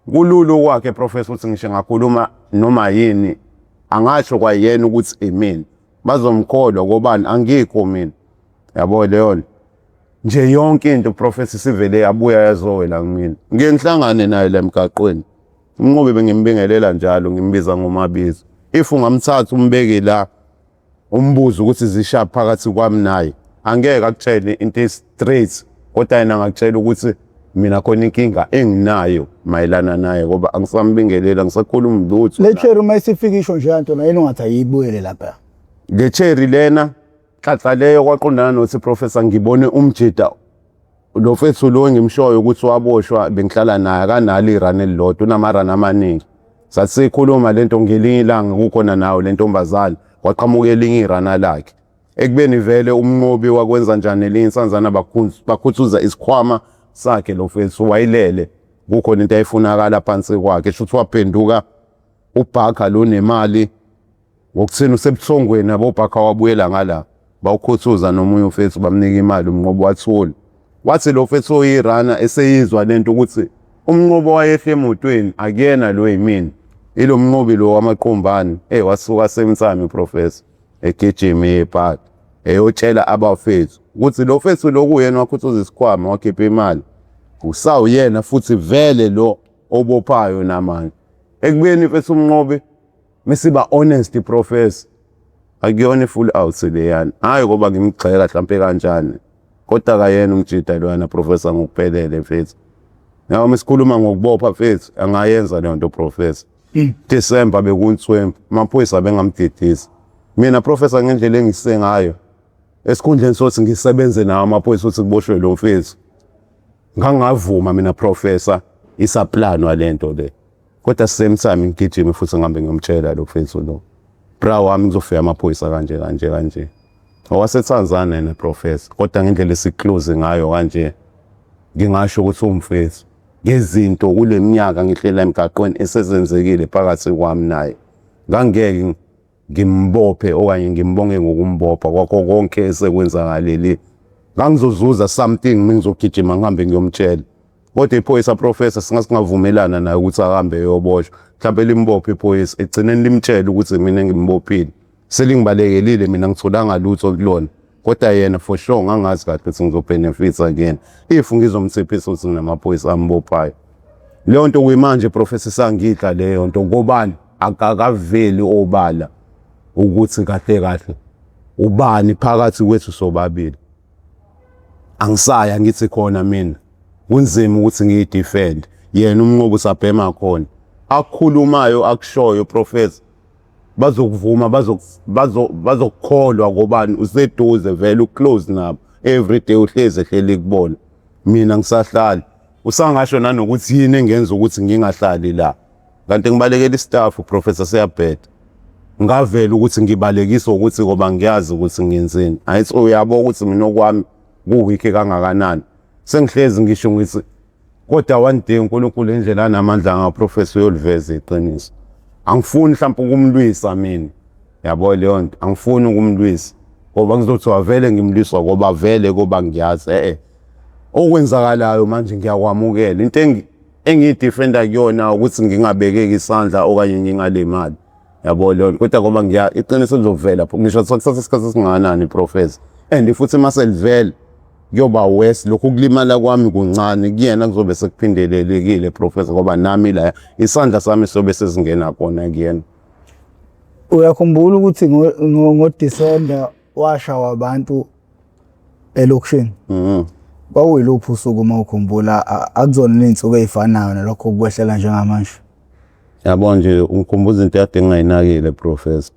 Kulula okwakhe professor ukuthi ngisho ngakhuluma noma yini angasho kwayena ukuthi imina. Bazomkholwa kobani angikho mina. Yabo leyo nto. Nje yonke into professor sivele yabuya yazowela kumina. Ngike ngihlangane naye la emgaqweni. Umnqobi bengimbingelela njalo ngimbiza ngomabizo. If ungamthatha umbeke la umbuze ukuthi zisha phakathi kwami naye angeke akutshele into straight kodwa yena angakutshela ukuthi mina khona inkinga enginayo mayelana naye ngoba angisambingeleli angisakhulumi lutho. Le cherry uma isifika isho nje yanto nayo ungathi ayibuyele lapha. Le cherry lena nhlanhla leyo kwaqondana nokuthi professor ngibone umjida lo mfethu lo engimshoyo ukuthi waboshwa bengihlala naye akanalo irani elilodwa unamarani amaningi. Sathi sikhuluma lento ngelinye ilanga kukhona nawo le ntombazane kwaqhamuka elinye irana lakhe. Ekubeni vele umnqobi wakwenza njani elinye insanzana bakhuthuza isikhwama sakhe lo mfethu wayilele kukhona into ayifunakala phansi kwakhe shuthi waphenduka ubhakha lo nemali ngokuthini usebuthongweni yabo ubhakha wabuyela ngala. Bawukhuthuza nomunye ufethu bamnika imali uMnqobi wathula. Wathi lo mfethu oyirana eseyizwa lento ukuthi uMnqobi wayehle emotweni akuyena lo yimina. Ilo Mnqobi lo wamaqumbane. Hey wasuka same time professor egijima epaki eyotshela abafethu ukuthi lo fethu lokuyena wakhuthuza isikhwama wakhipha imali. Usawuyena futhi vele lo obophayo namanje. Ekubeni mfethu uMnqobi mesiba honest professor akuyona i-full out leyana. Hhayi ngoba ngimgxeka hlampe kanjani. Kodwa akayena umjida loyana professor ngokuphelele mfethu. Noma mesikhuluma ngokubopha mfethu angayenza leyo nto professor. December bekunswempu amaphoyisa bengamdidisa. Mina professor ngendlela engise ngayo esikhundleni sokuthi ngisebenze nawo amaphoyisa ukuthi kuboshwe lo mfethu. Ngangavuma mina professor isaplanwa lento le. Kodwa same time ngigijime futhi ngihambe ngiyomtshela lo mfethu lo. Bra wami kuzofika amaphoyisa kanje kanje kanje. OwaseTanzania yena professor kodwa ngendlela esiclose ngayo kanje ngingasho ukuthi umfethu ngezinto kule minyaka ngihlela emgaqweni esezenzekile phakathi kwami naye ngangeke ngimbophe okanye ngimbonge ngokumbopha kwakho konke esekwenzakalele ngangizozuza something mengizogijima ngihambe ngiyomtshela kodwa iphoyisa professor singasingavumelana naye ukuthi ahambe eyoboshwa mhlawumbe limbophe iphoyisa egcineni limtshele ukuthi mina ngimbophile selingibalekelile mina ngitholanga lutho kulona kodwa yena for sure ngangazi kahle ukuthi ngizobhenefitha kuyena if ngizomthiphisa ukuthi nginamaphoyisa ambophayo leyo nto kuyimanje professor sangidla leyo nto ngobani akakaveli obala ukuthi kahle kahle ubani phakathi kwethu sobabili angisaya ngithi khona mina kunzima ukuthi ngiyidefend yena uMnqobi usabhema khona akukhulumayo akushoyo professor bazokuvuma bazokukholwa ngobani useduze vele uclose nabo every day uhlezi ehleli kubona mina ngisahlali usangasho nanokuthi yini engenza ukuthi ngingahlali la kanti ngibalekela istaff professor siyabheda ngavela ukuthi ngibalekiswa ukuthi ngoba ngiyazi ukuthi ngenzeni ayithi uyabo ukuthi mina okwami kuweak kangakanani sengihlezi ngisho ngithi kodwa one day uNkulunkulu indlela anamandla ngayo professor uyoliveza iqiniso angifuni mhlawumbe ukumlwisa mina yabo leyo nto angifuni ukumlwisa ngoba ngizothiwa vele ngimlwiswa ngoba vele koba ngiyazi eh okwenzakalayo manje ngiyakwamukela into engiyidefenda kuyona ukuthi ngingabekeki isandla okanye ngingalimali yabo leyo nto kodwa ngoba ngiya iqiniso lizovela ngisho kuthatha isikhathi esingakanani professor and futhi mase livela kuyoba worse lokhu kulimala kwami kuncane kuyena kuzobe sekuphindelelekile professor ngoba nami la isandla sami sobe sesingena kona kuyena. Uyakhumbula ukuthi ngoDisemba washawa abantu elokishini? Mhm. Kwakuyiluphi usuku uma ukhumbula akuzona iy'nsuku ey'fanayo nalokho okukwehlela njengamanje? Yabo nje ungikhumbuza into ekade ngingayinakile professor.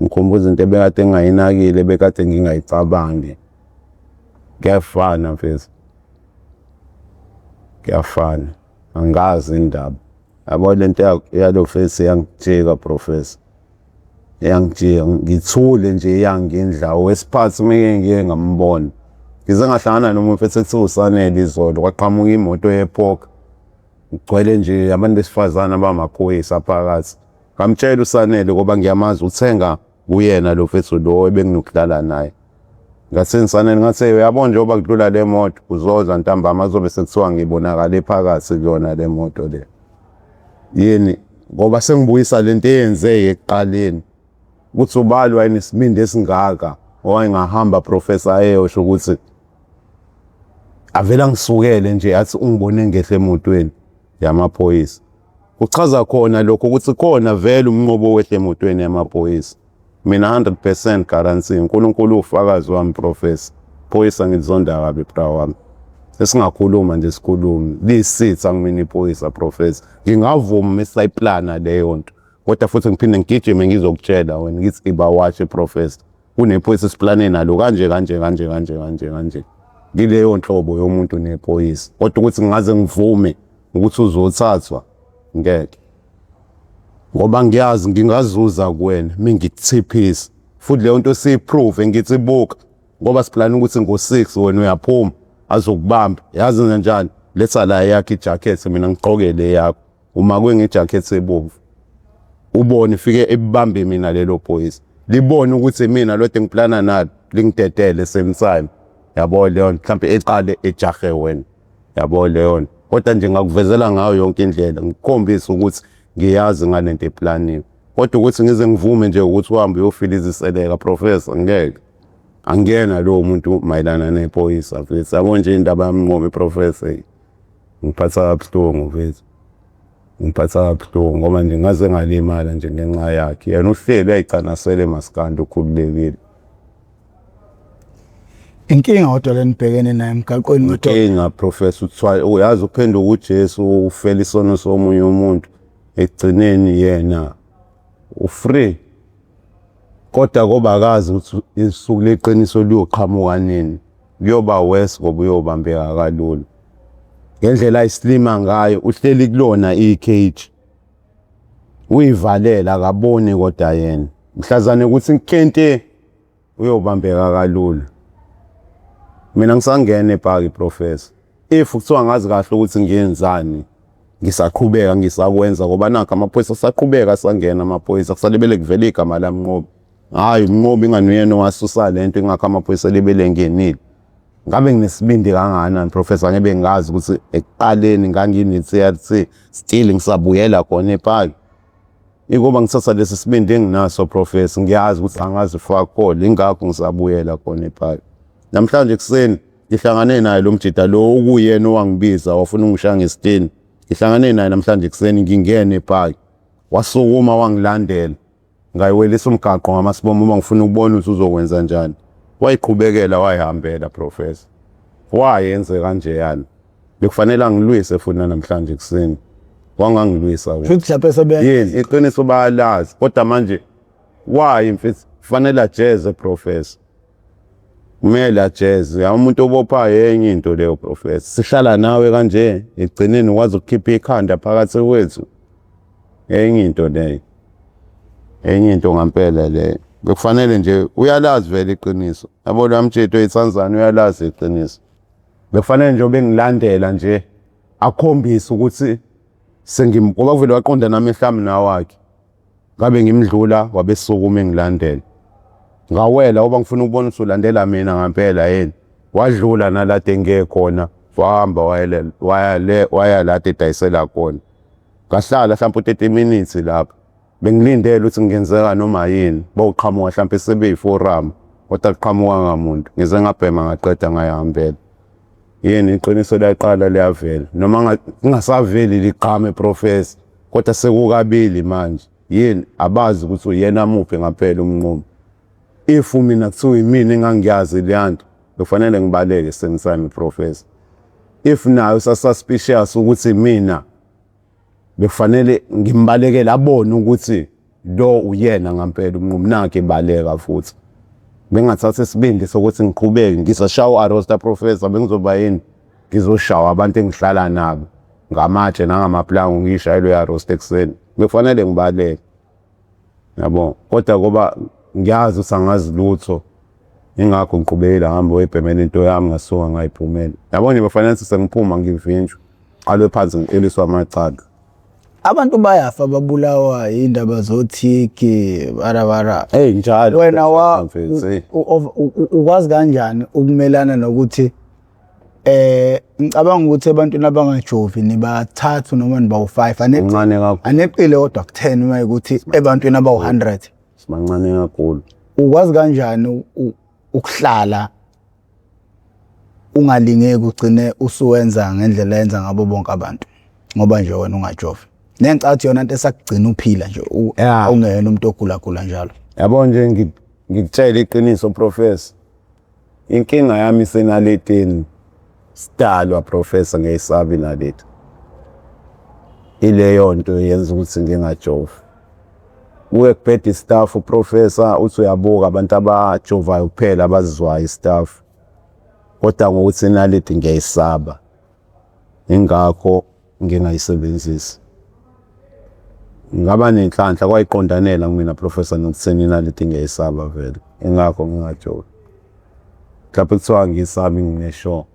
Ngikhumbuza into ebekade ngingayinakile ebekade ngingayicabangi. Kuyafana mfethu. Kuyafana. Angazi indaba. Yabo lento yalo face iyangijika professor. Iyangijika ngithule nje iyangindla wesiphathi meke ngiye ngambona. Ngize ngahlangana nomuntu mfethu ekuthiwa uSanele izolo kwaqhamuka imoto yePoka. Kugcwele nje abantu besifazane abamaphoyisa phakathi. Ngamtshela uSanele ngoba ngiyamazi uthenga kuyena lo mfethu lo ebenginokuhlala naye. Ngathi Sanele ngathi uyabona njengoba kudlula le moto uzoza ntambama kuzobe sekuthiwa ngibonakale phakathi kuyona le moto le. Yini ngoba sengibuyisa lento eyenzeke ekuqaleni ukuthi ubali wayenesibindi esingaka owayengahamba professor eyosho ukuthi avele angisukele nje athi ungibone ngehle emotweni yamaphoyisa. Kuchaza khona lokho ukuthi khona vele uMnqobi owehle emotweni yamaphoyisa. Mina 100% guarantee uNkulunkulu ufakazi wami professor. Phoyisa ngilizonda kabi bra wami. Sesingakhuluma nje sikhulume. Liyisitha kumina iphoyisa professor. Ngingavuma mesisayiplana leyo nto. Kodwa futhi ngiphinde ngigijime ngizokutshela wena ngithi ibawashe professor. Kunephoyisa esiplane nalo kanje kanje kanje kanje kanje kanje. Ngileyo nhlobo yomuntu nephoyisa. Kodwa ukuthi ngingaze ngivume ukuthi uzothathwa ngeke. Ngoba ngiyazi ngingazuza kuwena mengikuthiphisa. Futhi leyo nto siyiprove ngithi buka ngoba siplana ukuthi ngo-6 wena uyaphuma azokubamba. Yazi kanjani? Letha la eyakho ijacket mina ngigqoke le yakho. Uma kwengijacket ebomvu. Ubone ifike ebambe mina lelo phoyisa. Libone ukuthi imina lo engiplana nalo, lingidedele same time. Yabo leyo nto, mhlawumbe eqale ejahe wena. Yabo leyo nto. Kodwa nje ngakuvezela ngayo yonke indlela, ngikukhombise ukuthi ngiyazi ngalento eplaniwe. Kodwa ukuthi ngize ngivume nje ukuthi uhambe uyofiliziseleka professor, ngeke. Angiyena lowo muntu mayelana nephoyisa mfethu. Yabo nje indaba yaMnqobi professor ngiphatha kabuhlungu mfethu. Ngiphatha kabuhlungu ngoba nje ngaze ngalimala nje ngenxa yakhe. Yena uhleli uyayicanasela emaskandi ukhululekile. Inkinga kodwa lenibhekene nayo emgaqweni kodwa. Inkinga professor, uthwa uyazi uphenduka uJesu ufela isono somunye umuntu, ekugcineni yena ufree. Kodwa koba akazi ukuthi isuku leqiniso liyoqhamuka nini. Kuyoba worse ngoba uyobambeka kalula. Ngendlela ayisilima ngayo uhleli kulona i-cage. Uyivalela akaboni kodwa yena. Mhlazane ukuthi nkente uyobambeka kalula. Mina ngisangena epaki professor. If kuthiwa ngazi kahle ukuthi ngiyenzani, ngisaqhubeka ngisakwenza ngoba nakho amaphoyisa asaqhubeka asangena amaphoyisa, kusalibele kuvela igama laMnqobi. Hhayi uMnqobi ingani uyena owasusa lento, ingakho amaphoyisa elibele engenile. Ngabe nginesibindi kangakanani professor, ngebe ngazi ukuthi ekuqaleni ngangine-T_R_T, still ngisabuyela khona epaki. Ikuba ngithatha lesi sibindi enginaso professor, ngiyazi ukuthi angazi fuck all, ingakho ngisabuyela khona epaki. Namhlanje ekuseni ngihlangane naye lo mjida lo okuyena owangibiza wafuna ungishaya ngesitini. Ngihlangane naye namhlanje ekuseni ngingene epaki, wasukuma wangilandela. Ngayiwelisa umgaqo ngamasibomu uma ngifuna ukubona ukuthi uzokwenza njani. Wayiqhubekela wayihambela professor. Wayenze kanjeyana. Bekufanele angilwise futhi namhlanje ekuseni. Wangangilwisa. Futhi mhlawumbe sebe Yini iqiniso bayalazi kodwa manje why mfethu kufanele ajeze professor. Kumele ajeze. Ya umuntu obophayo enye into leyo professor. Sihlala nawe kanje ekugcineni ukwazi ukukhipha ikhanda phakathi kwethu. Enye into leyo. Enye into ngampela leyo. Bekufanele nje uyalazi vele iqiniso. Yabo lo mtshito oyitsanzana uyalazi iqiniso. Bekufanele nje bengilandela nje akhombise ukuthi sengim ngoba kuvele waqonda nami ehlami nawakhe. Ngabe ngimdlula wabesukuma engilandela. Ngawela ngoba ngifuna ukubona ukuthi ulandela mina ngampela yini. Wadlula nalade engiye khona, wahamba waya le waya lade edayisela khona. Ngahlala mhlawumbe u-30 minutes lapho. Bengilindele ukuthi kungenzeka noma yini. Bawuqhamuka mhlawumbe sebeyi-forum kodwa kuqhamukanga muntu. Ngize ngabhema ngaqeda ngayihambela. Yini iqiniso liyaqala liyavela. Noma kungasaveli liqhame professor kodwa sekukabili manje. Yini abazi ukuthi uyena muphi ngampela uMnqobi. If mina kuthiwa imina engangiyazi leya nto bekufanele ngibaleke same time professor. If nayo usasuspicious ukuthi mina bekufanele ngimbalekele abone ukuthi lo uyena ngampela uMnqobi, nakhe ebaleka futhi. Bengathatha isibindi sokuthi ngiqhubeke ngisashawa u-arresta professor, bengizoba yini? Ngizoshawa abantu engihlala nabo ngamatshe nangamapulango ngiyishayele u-arrest ekuseni. Bekufanele ngibaleke. Yabo, kodwa ngoba ngiyazi ukuthi angazi lutho, ingakho ngiqhubekile ngihamba ngoyibhemela into yami ngasuka ngayiphumela. Yabo nje bekufanele ukuthi sengiphuma ngivinjwe, qalwe phansi ngiquliswe amacala. Abantu bayafa babulawa indaba zothiki barabara. Hey njalo. Wena wa Mfethu, hey. Ukwazi kanjani ukumelana nokuthi ngicabanga ukuthi ebantwini abangajovi nibathathu noma niba u5 Uncane kakhulu. Aneqile kodwa ku10 uma ukuthi ebantwini abawu100. Sibancane kakhulu. Ukwazi kanjani ukuhlala ungalingeki ugcine usuwenza ngendlela yenza ngabo bonke abantu ngoba nje wena ungajovi? Nengicathi yona into esakugcina uphila nje ungeyena umuntu ogula gula njalo. Yabo nje ngikutshela iqiniso professor. Inkinga yami isenaletini. Sidalwa professor ngiyayisabi inaleti. Ileyo nto yenza ukuthi ngingajovi. Kuke kubheda istaff professor, uthi uyabuka abantu abajovayo kuphela abazizwayo istaff. Kodwa ngokuthi inaliti ngiyayisaba. Ingakho ngingayisebenzisi. Ngaba nenhlanhla kwayiqondanela kumina professor nokutheni inaliti ngiyayisaba vele. Ingakho ngingajovi. Mhlawumbe kuthiwa ngiyisabi ngine-sure.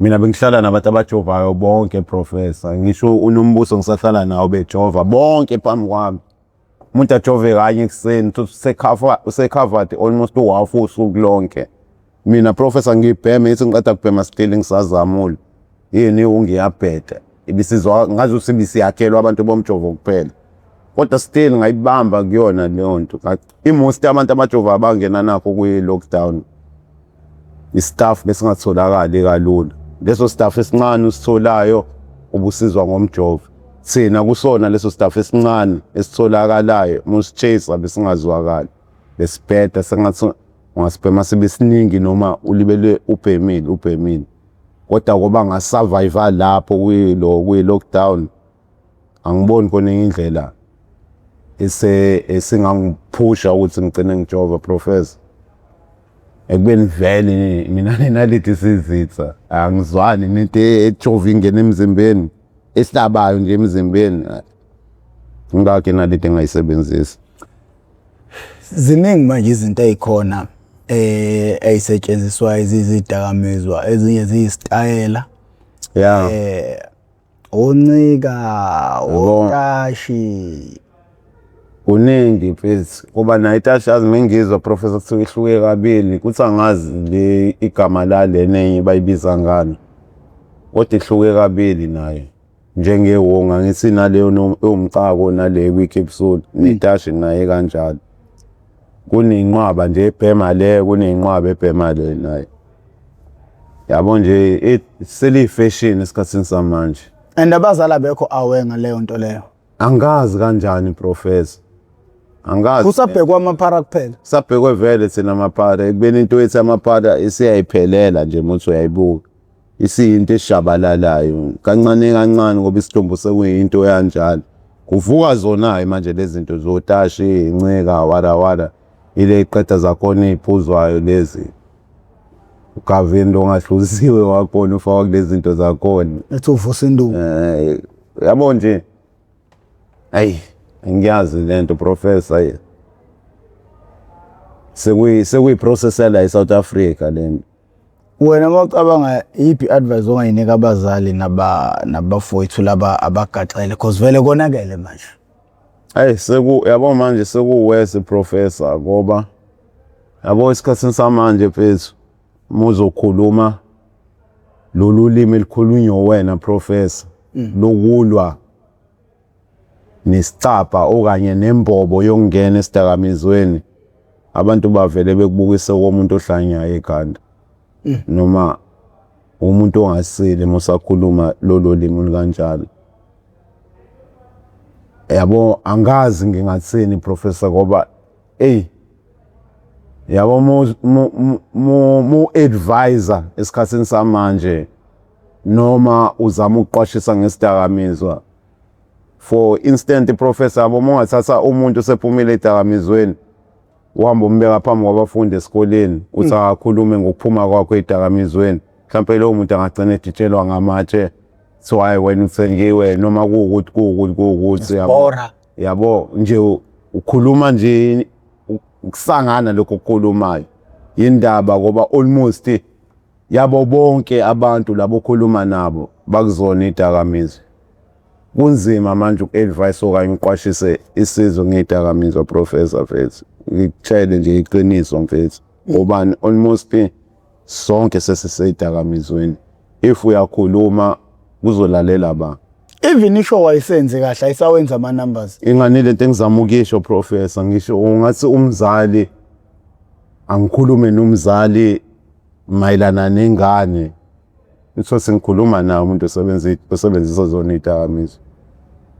Mina bengihlala nabantu abajovayo bonke professor. Ngisho uNombuso ngisahlala nawo bejova bonke phambi kwami. Umuntu ajove kanye ekuseni use-covered almost uhafu usuku lonke. Mina professor ngibheme ngithi ngiqeda kubhema still ngisazamula. Yini ungiyabheda. Ibisizwa ngazuthi ibisiyakhelwa abantu bomjovo kuphela. Kodwa still ngayibamba kuyona leyo nto. I-most abantu abajova abangena nakho kwi-lockdown. I-staff besingatholakali kalula. Leso staff esincane usitholayo ubusizwa ngomjovo. Thina kusona leso staff esincane esitholakalayo musi-chase besingazwakali. Besibheda sengathi ungasibhema sibe siningi noma ulibele ubhemile ubhemile. Kodwa ngoba nga-survive lapho kwi-lockdown angiboni khona enye indlela esingangiphusha ukuthi ngigcine ngijova professor. Ekubeni vele mina nenaliti sizitha angizwani nento ejova ingena emzimbeni ehlabayo nje emzimbeni. Ngakho inaliti engayisebenzisi. Ziningi manje izinto ey'khona ey'setshenziswayo eziyizidakamizwa ezinye ziyisitayela. Yeah. Oncika, otashi. Kuningi mfethu kuba nayo itashi yazi mengizwa professor kuthiwa ihluke kabili kuthi angazi le igama lalena enye bayibiza ngani kodwa ihluke kabili nayo njengewonga ngithi naleyo ewumcako nale kwi-capsule netashi naye kanjalo. Kunenqwaba nje ebhema le kunenqwaba ebhema le nayo. Yabo nje seliyi-fashion esikhathini samanje. And abazali abekho aware ngaleyo nto leyo. Angazi kanjani professor. Angazi. Kusabhekwa amaphara kuphela. Sabhekwe vele thina amaphara ekubeni into yethu amaphara isiyayiphelela nje muthi uyayibuka. Isiyinto eshabalalayo kancane kancane ngoba isidumbu sekuyinto kanjalo. Kuvuka zona-ke manje lezi zinto zotashi, incika, wara wara. Ile iqeda zakhona ey'phuzwayo lezi. Ugavini lo ongahluziwe wakhona ufakwa kulezi zinto zakhona. Ethi uvusa induku. Yabo nje. Ayi, angiyazi lento professor ayi. Sekuyi process la eSouth Africa lento. Wena mawucabanga iyiphi advice ongayinika abazali nabafowethu laba abagaxele because vele konakele manje. Ayi seku yabo manje sekuwese professor ngoba yabo esikhathini samanje mfethu muzokhuluma lolu limi elikhulunywa wena professor lokulwa nesicabha okanye nembobo yokungena esidakamizweni abantu bavele bekubukise komuntu ohlanyayo ekhanda noma umuntu ongasile musakhuluma lolo limi olukanjalo. Yabo angazi ngingathini professor ngoba ey yabo mu advisor esikhathini samanje noma uzama ukuqwashisa ngesidakamizwa. For instant professor yabo uma ungathatha umuntu osephumile edakamizweni uhamba umbeka phambi kwabafundi esikoleni uthi akakhulume ngokuphuma kwakho edakamizweni mhlawumpe lowo muntu angagcina editshelwa ngamatshe kuthiwa hayi wena uthengiwe noma kuwukuthi kuwukuthi kuwukuthi yabo. Bora. Yabo nje ukhuluma nje ukusangana lokho okukhulumayo indaba ngoba almost yabo bonke abantu labo okhuluma nabo bakuzona idakamizwa. Kunzima manje uku-advise okanye uqwashise isizwe ngedakamizwa professor mfethu. Ngikutshele nje iqiniso mfethu. Ngobani almost sonke sesisedakamizweni. If uyakhuluma kuzolalela ba. Even ishow ayisenzi kahle ayisawenza ama numbers. Ingani lento engizama ukuyisho professor ngisho ungathi umzali angikhulume nomzali mayelana nengane. Ngitho sengikhuluma naye umuntu osebenzisa zona idakamizwa.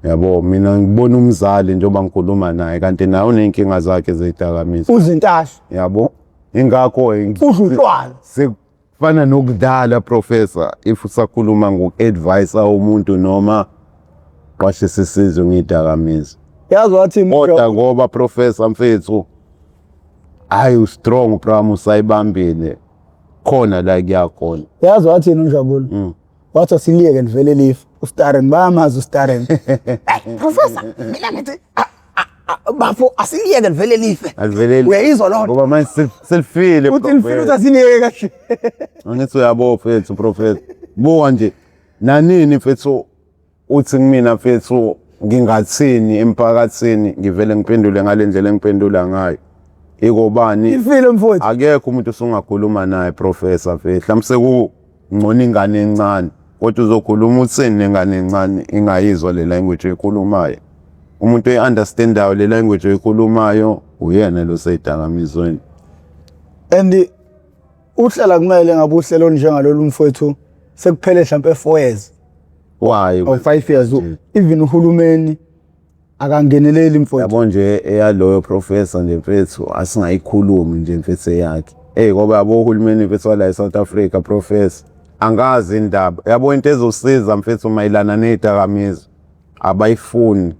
Yabo mina ngibona umzali njengoba ngikhuluma naye kanti naye uney'nkinga zakhe zedakamizwa. Uzintashi. Yabo ingakho Udla utshwala. Sekufana nokudlala professor if usakhuluma ngoku-advise umuntu noma qwashisa isizwe ngedakamizwa. Yazi wathi Kodwa ngoba professor mfethu hayi u-strong bra usayibambile khona la kuyakhona. Yazi wathini uNjabulo? Wathi asiliyeke livele life. uStaren bayamazi uStaren. Hey professor mina ngithi bafo asiliyeke livele life. Alivele Uyayizwa loo nto? Ngoba manje selifile. Uthi lifile uthi asiliyeke kahle. Angithi uyabo mfethu professor. Buka nje nanini mfethu uthi kumina mfethu ngingathini emphakathini, ngivele ngiphendule ngale ndlela engiphendula ngayo. Ikobani Ifile mfowethu. Akekho umuntu osungakhuluma naye, professor, vele mhlawumbe sekungcono ingane encane, kodwa uzokhuluma uthini nengane encane ingayizwa le language oyikhulumayo? Umuntu oyi-understandayo le language oyikhulumayo uyena lo seyidakamizweni. And uhlala kumele ngabe uhlelo olunjengalolu, mfowethu, sekuphele mhlampe 4 years Why? or 5 years, even uhulumeni akangeneleli, mfowethu. Yabo nje, eyaloyo professor nje, mfethu, asingayikhulumi nje, mfethu, eyakhe. Ey, ngoba yabo uhulumeni, mfethu, wala eSouth Africa, professor, angazi indaba yabo into ezosiza, mfethu, mayelana nezidakamizwa abayifuni.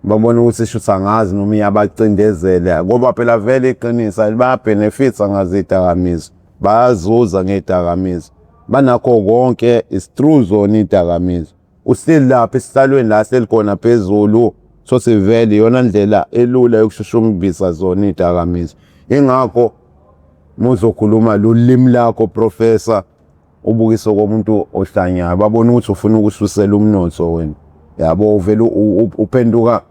Babona ukuthi shuthi angazi noma iyabacindezela, ngoba phela vele iqiniso bayabhenefitha ngazidakamizwa, bayazuza ngezidakamizwa, banakho konke, is through zona izidakamizwa. Uhleli lapha esihlalweni la hleli khona phezulu, so sivele iyona ndlela elula yokushushumbisa zona izidakamizwa. Ingakho muzokhuluma lolu limi lakho, professor, ubukise komuntu ohlanyayo, babona ukuthi ufuna ukususela umnotho wena, yabo. Uvele uphenduka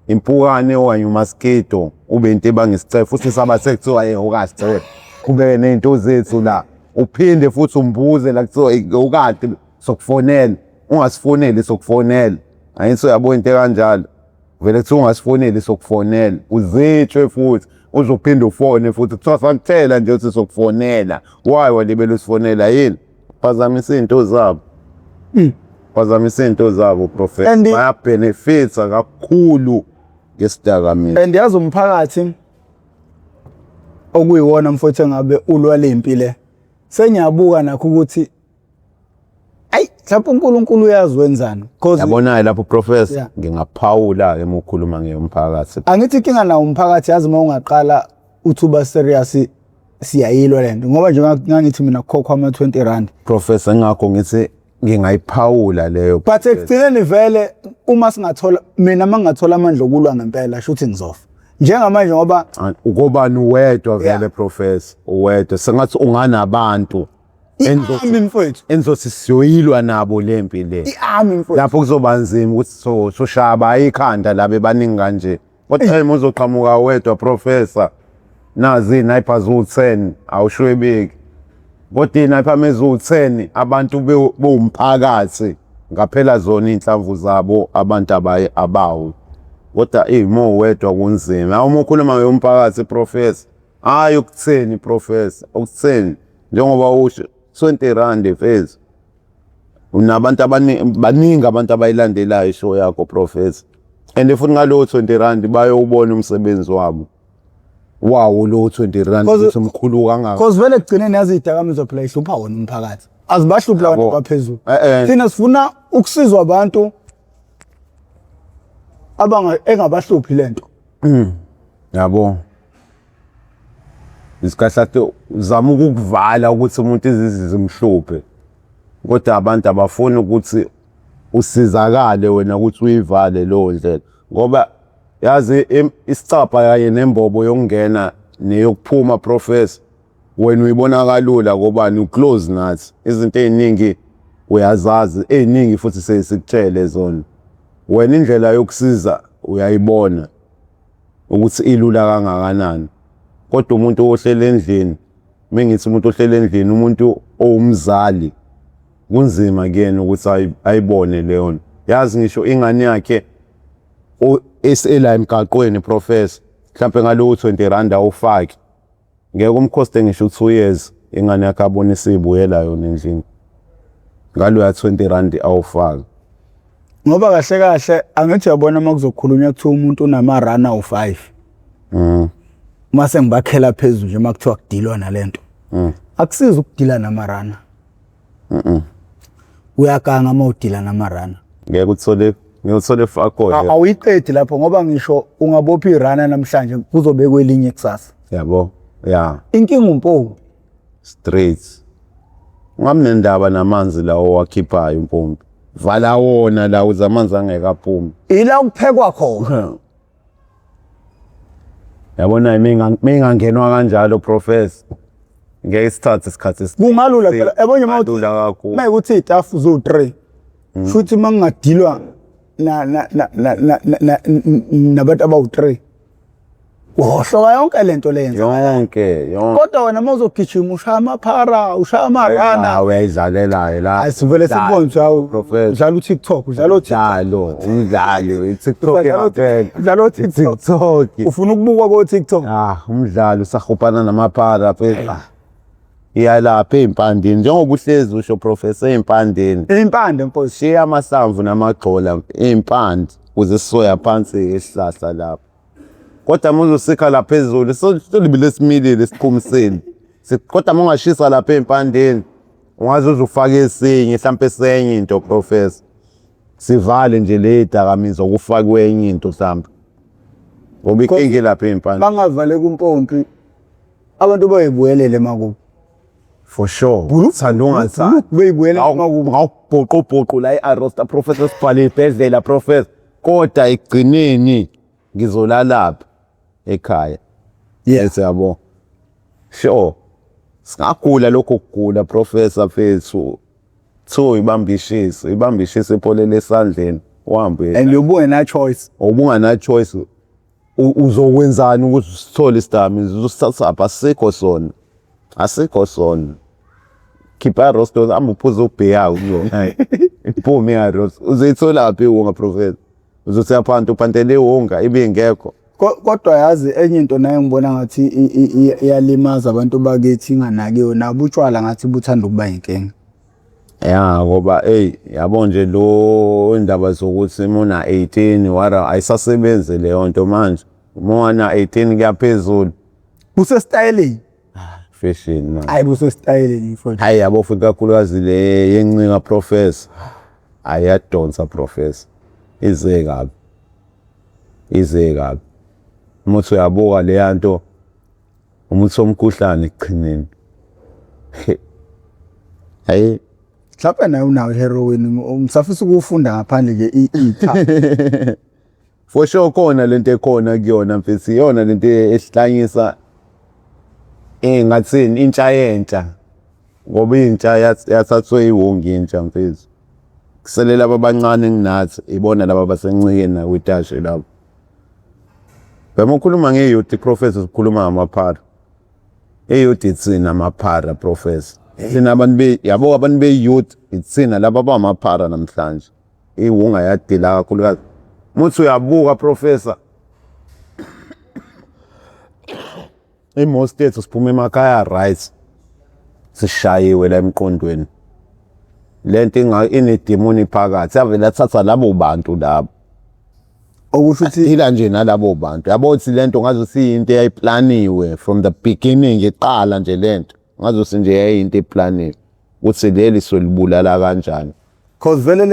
impukane okanye umaskido, ube into ebanga isicefe futhi. Sabathe kuthiwa ukade qhubeke ney'nto zethu la, uphinde futhi umbuze la kuthiwa ukade sokufonela, ungasifoneli, sokufonela. Angithi uyabo into ekanjalo, vele kuthiwa ungasifoneli, sokufonela, uzitshwe futhi uzophinde ufone futhi, kuthiwa sakutshela nje ukuthi sokufonela, why walibele usifonela? Yini? Phazamisa iy'nto zabo, phazamisa iy'nto zabo, professor. Bayabhenefitha kakhulu ngesidakamizwa. And yazi umphakathi okuyiwona, mfowethu, engabe ulwa lempi le, sengiyabuka nakho ukuthi ayi, mhlawumbe uNkulunkulu uyazi wenzani, cause Yabonayo lapho, professor, ngingaphawula-ke uma ukhuluma ngeyomphakathi. Angithi inkinga nawo umphakathi, yazi, uma ungaqala uthi uba serious, siyayilwa lento, ngoba nje ngangithi mina kukhokhwa ama-20 rand. Professor, ngakho ngithi ngingayiphawula leyo. But ekugcineni vele uma singathola, mina uma ngingathola amandla okulwa ngempela, shuthi ngizofa njengamanje ngoba Ah, ukobani uwedwa vele? Professor, uwedwa sengathi unganabantu I-army, mfowethu. Enizothi siyoyilwa nabo le mpi le. I-army, mfowethu. Lapho kuzoba nzima ukuthi soshaya bayikhanda labe baningi kanje, kodwa uma uzoqhamuka wedwa, professor, nazi iy'nayipha ziwu-10, awushwebeki, kodwa iy'nayipha meziwu-10 abantu bewumphakathi ngaphela zona iy'nhlamvu zabo abantu abaye abawo. Kodwa eyi, uma uwedwa kunzima. Awu, uma ukhuluma ngeyomphakathi, professor, hhayi ukutheni, professor, ukutheni, njengoba usho 20 rand, mfethu, unabantu abaningi, baningi abantu abayilandelayo ishow yakho, professor, and futhi ngalowo 20 rand bayowubona umsebenzi wabo wawo lo 20 rand ukuthi mkhulu kangaka. Cause vele ekugcineni, yazi, iy'dakamizwa phela ihlupha wona umphakathi, azibahluphi labantu abaphezulu. Thina sifuna ukusizwa abantu abanga engabahluphi lento. Yabo, isikhathi uzama ukukuvala ukuthi umuntu izizi zimhluphe, kodwa abantu abafuni ukuthi usizakale wena ukuthi uyivale leyo ndlela, ngoba yazi isicabha kanye nembobo yokungena neyokuphuma, professor, wena uyibona kalula kobani uclose nathi. Izinto ey'ningi uyazazi, ey'ningi futhi sesikutshele zona. Wena indlela yokusiza uyayibona ukuthi ilula kangakanani, kodwa umuntu ohlele endlini, mengithi umuntu ohlele endlini, umuntu owumzali, kunzima kuyena ukuthi ayibone leyo nto. Yazi ngisho ingane yakhe esela emgaqweni, professor, mhlampe ngalowo 20 rand awufaki, ngeke umkhoste ngisho u-2 years, ingane yakhe abone isibuyela yona endlini ngaloya 20 rand awufaki. Ngoba kahle kahle, angithi uyabona, uma kuzokhulunywa kuthiwa umuntu unama-run awu-5, uma sengibakhela phezulu nje, uma kuthiwa kudilwa nalento, akusizi ukudila namarana, uyaganga uma udila namarana. Ngeke uthole, ngeke uthole fakho. Awuyiqedi lapho, ngoba ngisho ungabopha irana namhlanje, kuzobekwa elinye kusasa. Yabo, ya. Inkinga umpompi. Straight, ungabi nendaba namanzi lawo owakhiphayo umpompi, vala wona la ukuze amanzi angeke aphume. Ila kuphekwa khona. Yabona, mingangenwa kanjalo, professor, ngeke sithathe isikhathi. Kungalula phela, yabo nje. Kungalula kakhulu. Mayekuthi iy'tafu ziwu-3, futhi uma kungadilwa na na na na na nabantu abawu-3, uhohloka yonke lento leyenza yonke yonke. Kodwa wena uma uzogijima ushaya amaphara, ushaya amarana. Ah, uyayidlalelayo la. Asivele sikubone ukuthi hawu, Professor. udlala u-TikTok, udlala o-TikTok. Umdlalo, umdlalo, i-TikTok Udlala ngempela. udlala o-TikTok. TikTok. Ufuna ukubukwa ko-TikTok. Ah, umdlalo usahupana namaphara phela. Iyalapha ey'mpandeni njengoba uhlezi usho, Professor, ey'mpandeni. Impande, mfowethu. Shiya amahlamvu namagxola, iy'mpande, ukuze sisoya phansi isihlahla lapho. Kodwa uma uzosikha la phezulu solibile similile siphumisile. Kodwa uma ungashisa lapha ey'mpandeni ungaze uze ufake esinye hlampe senye into, Professor. Sivale nje le dakamizwa kufakwe enye into hlampe. Ngoba inkinga lapha ey'mpandeni. Bangavale kumpompi, abantu bayibuyelele emakubo. For sure. Thanda ungathandi. Beyibuyele emakubo. Ngawubhuqubhuqu la i-Arosta, Professor, sibhale ibhedlela, Professor. Kodwa ekugcineni ngizolalapha ekhaya. Yes, yabo. Sure. Singagula lokho kugula, Professor fethu. Thiwa ibamba ishiso, ibamba ishiso ipholele esandleni. Uhambe. And ubungena choice. Ubungana choice. Uzokwenzani ukuthi usithole isidakamizwa? Uzosithathaphi? Asikho sona. Asikho sona. Khipha i-roast, hamba uphuze ubhiya kuyona. Iphume i-roast. Uzoyitholaphi iwunga, Professor? Uzothi yaphanti uphantele iwunga ibe ingekho. Kodwa yazi enye into nayo ngibona ngathi iyalimaza abantu bakithi inganakiwe, nabo utshwala ngathi buthanda ukuba inkinga. Ya, ngoba ey, yabo nje lo indaba zokuthi uma una 18 wara ayisasebenzi leyo nto manje. Uma una 18 kuyaphezulu. Busesitayeleni. Fashion man. Hayi, busesitayeleni, mfowethu. Hayi, yabo, futhi kakhulukazi le yencinga, Professor. Ayadonsa, Professor. Ize kabi. Ize kabi. Uma uthi uyabuka leya nto, umuthi womkhuhlane ekugcineni. Hayi. Mhlawumbe nawe unawo heroin, ngisafisa ukufunda ngaphandle nje i-itha. For sure khona lento ekhona kuyona, mfethu, iyona lento esihlanyisa, engathini, intsha yentsha, ngoba intsha yathathwe iwongi intsha, mfethu. Kusele laba abancane kunathi, ibona laba abasencikeni nakwitashi labo. Bema ukhuluma nge-youth, Professor, sikhuluma ngamaphara. I-youth ithina amaphara, Professor. Thina abantu be yabo, abantu be-youth ithina laba abamaphara namhlanje. Iwunga yadila kakhulukazi. Muthi uyabuka, Professor, i-most yethu siphuma emakhaya, right, sishayiwe la emqondweni. Lento inedimoni phakathi, yavele yathatha labo bantu labo. Okusho ukuthi ila nje nalabo bantu, yabo, ukuthi lento ngaze siyinto eyayiplaniwe from the beginning, iqala nje lento ngaze nje yayinto eplaniwe ukuthi leli solibulala kanjani. Cause vele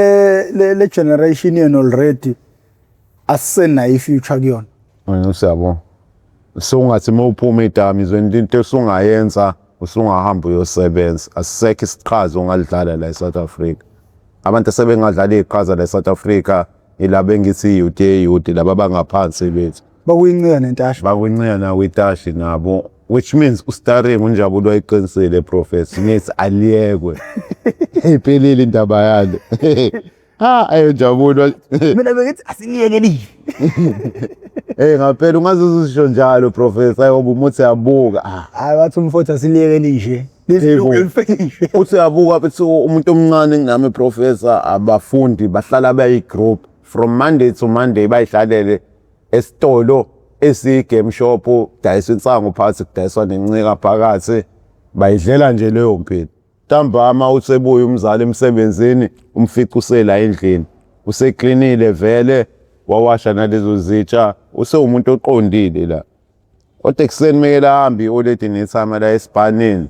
le generation yenu already asisenayo i-future kuyona. Wena usiyabo, so ungathi uma uphuma ey'dakamizweni into osungayenza usungahamba uyosebenza. Asisekho isiqhaza ongalidlala la e-South Africa. Abantu asebengadlala iqhaza la e-South Africa ilaba engithi i-youth ye-youth, laba abangaphansi bethu. Bakuyincika nentasha. Bakuncika nakwitashi nabo, which means ustaring unjabulo wayiqinisile, Professor, ngithi aliyekwe, iphelile indaba yalo. Ha, ayo njabulo. Mina bengithi asiliyeke. Eh, ngaphela ungaze uzisho njalo, Professor, ayoba umuthi yabuka, ah. Hayi, wathi umfowethu asiliyeke nje. Yebo. Lifike. Uthi uyabuka bethi umuntu omncane kunami, Professor, abafundi bahlala bayi-group from Monday to Monday, bayihlalele esitolo esiyi-game shop, kudayiswa insangu phakathi, kudayiswa nencika phakathi, bayidlela nje leyo mpilo. Ntambama usebuya umzali emsebenzini, umfica usela endlini, useklinile vele, wawasha nalezo zitsha, usewumuntu oqondile la. Kodwa ekuseni mekela ahambe i-oledi nethama la esipanini,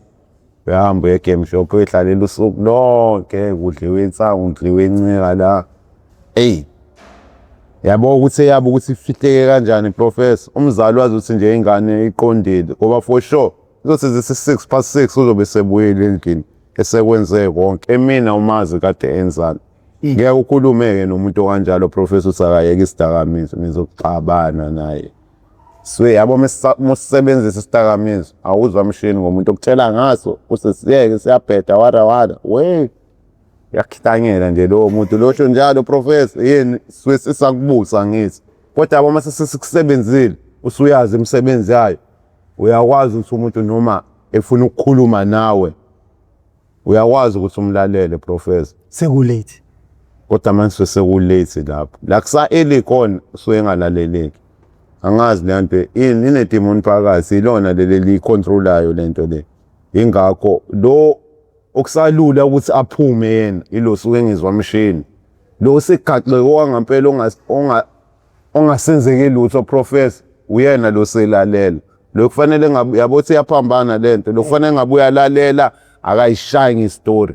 uyahamba uye e-game shop, uyohlalela usuku lonke, kudliwe insangu, kudliwe incika la. Eyi, yabo ukuthi eyabo ukuthi ifihleke kanjani, Professor. Umzali wazi ukuthi nje ingane iqondile, ngoba for sure izothi zithi 6:06 uzobe sebuyile endlini esekwenze konke. Emina umazi kade enzani. Ngeke ukhulume-ke nomuntu okanjalo, Professor, uthi akayeke isidakamizwa, nizoxabana naye. So yabo, musebenzisa isidakamizwa awuzwa mshini ngomuntu okutshela ngaso usesiyeke siyabheda wara wara we. Uyakuhlanyela nje lowo muntu losho njalo professor yini suke sisakubusa ngithi. Kodwa yabo mase sesikusebenzile usuyazi imisebenzi yayo uyakwazi ukuthi umuntu noma efuna ukukhuluma nawe uyakwazi ukuthi umlalele professor. Sekulate. Kodwa manje sekulate lapho. La kusa early khona usuke engalaleleki. Angazi le nto ini inedemon phakathi ilona leli liyicontrolayo lento le. Ingakho lo okusalula ukuthi aphume yena ilo suke ngizwa mshini. Lo segaxeke owangampela ongasenzeki lutho professor uyena lo selalela. Lo kufanele ngabe yabo ukuthi iyaphambana lento. Lo kufanele ngabe uyalalela akayishayi ngestory.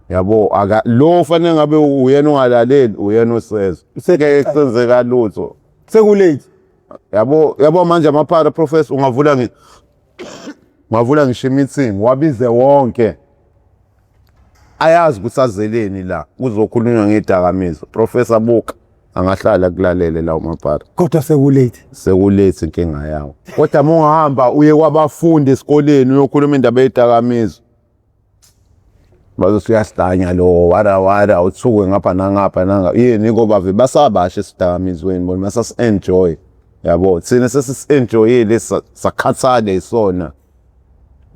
Yabo aka lo kufanele ngabe uyena ongalaleli uyena osezwa. Ngeke kusenzeka lutho. Sekulate. Yabo yabo manje amaphara professor ungavula ngi ungavula ngisho imeeting wabize wonke ayazi ukuthi azeleni la kuzokhulunywa ngedakamizwa professor buka angahlala kulalele lawo mabhara Kodwa sekulate. Sekulate inkinga yawo kodwa uma ungahamba uye kwabafundi esikoleni uyokhuluma indaba yedakamizwa bazothi uyahlanya lo wara wara uthuke ngapha nangapha nanga yini ngoba ve basabasha esidakamizweni bona basas-enjoy yabo thina sesisi-enjoyile sakhathala isona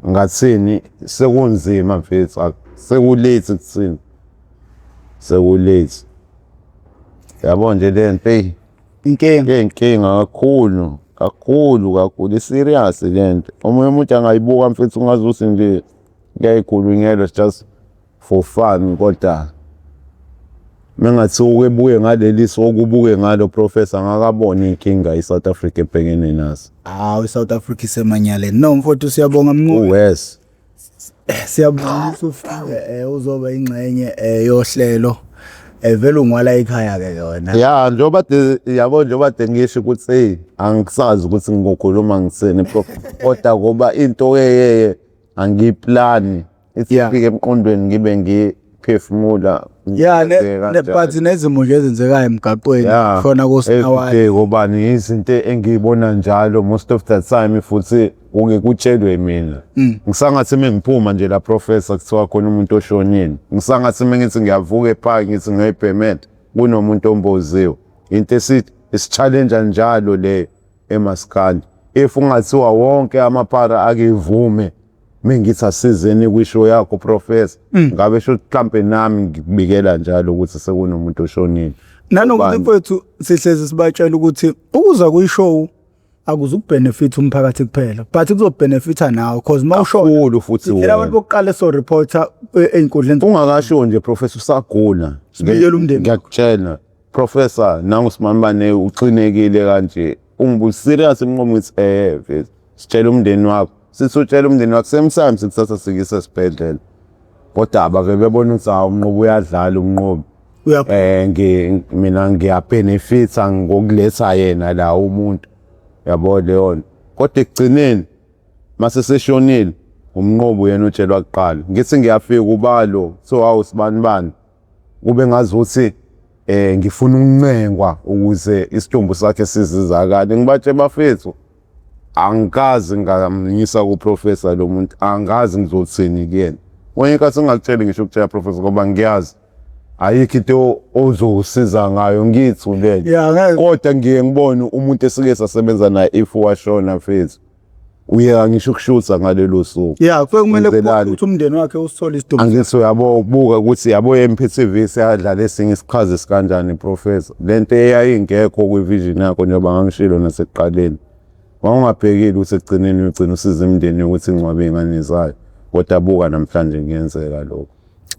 ngathini sekunzima mfethu sekulate kuthina sekulate yabo nje le nto eyi Inkinga. Inkinga kakhulu kakhulu kakhulu i-serious le nto. Omunye umuntu angayibuka mfethu ungazuthi nje kuyayikhulunyelwa just for fun kodwa mengathiwa uke buke ngaleli so okubuke ngalo professor angakaboni inkinga i-South Africa ebhekene nazo. Hawu i-South Africa isemanyaleni. No mfowethu siyabonga Mnqobi. Uwes. Siyabonga ukuthi ufike uzoba ingxenye yohlelo. Vele ungwala ekhaya ke yona. Ya njengoba de yabo njengoba de ngisho ukuthi hey angisazi ukuthi ngizokhuluma ngithini kodwa ngoba into yeye angiyiplani ithi ifike emqondweni ngibe ngiphefumula. Yeah ne, but nezimo nje ezenzekayo emgaqweni khona koSinawayo ngobani izinto engiyibona njalo most of the time futhi kuke kutshelwe mina. Ngisangathi mengiphuma nje la professor kuthiwa khona umuntu oshonile. Ngisangathi mengithi ngiyavuka epark ngithi ngiyoyibhemela kunomuntu omboziwe. Into esi-challenge njalo leyo emaskandi. If ungathiwa wonke amaphara akivume mengithi asizeni kwishow yakho professor ngabe sho mhlampe nami ngikubikela njalo ukuthi sekunomuntu oshonile. Nanokuthi mfowethu sihlezi sibatshela ukuthi ukuza kwishow akuzukubhenefitha umphakathi kuphela but kuzobhenefitha nawe cause uma ushona Kakhulu futhi sithela wena. abantu bokuqala esoreporta ey'nkundleni Ungakasho nje professor usagula. Sibikele umndeni. Ngiyakutshela professor nangu simambane uxinekile kanje ungibu serious inqomo ngithi eh mfethu sitshela umndeni wakho sithi utshela umndeni wakho same time sikuthatha sikise esibhedlela kodwa abave bebona ukuthi hawu uMnqobi uyadlala uMnqobi Uyapha. eh mina ngiyabenefitha ngokuletha yena la umuntu yabo leyo nto kodwa ekugcineni mase seshonile uMnqobi uyena otshelwa kuqala ngithi ngiyafika ubalo so hawu sibani bani kube ngazuthi eh ngifuna ukuncengwa ukuze isidumbu sakhe sizizakale ngibatshe bafethu angikaze ngamnyisa kuprofessor lo muntu angazi ngizothini kuyena kwenye inkathi ngingakutsheli ngisho ukutshela professor ngoba ngiyazi ayikho into ozosiza ngayo ngiyithulele Yeah, ngeke. kodwa ngiye ngibone umuntu esike sasebenza naye if washona mfethu uyeka ngisho ukushutha ngalelo suku Yeah, kuke kumele Wenzelani? ukuthi umndeni wakhe usithole isidumbu. Angithi uyabo ubuka ukuthi yabo MPTV seyadlala esinye isiqhaza esikanjani professor lento eyayingekho kwi-vision yakho njengoba ngangishilo nasekuqaleni wawungabhekile ukuthi ekugcineni uyogcina usiza imindeni ukuthi ingcwabe iy'ngane zayo kodwa buka namhlanje kuyenzeka lokho.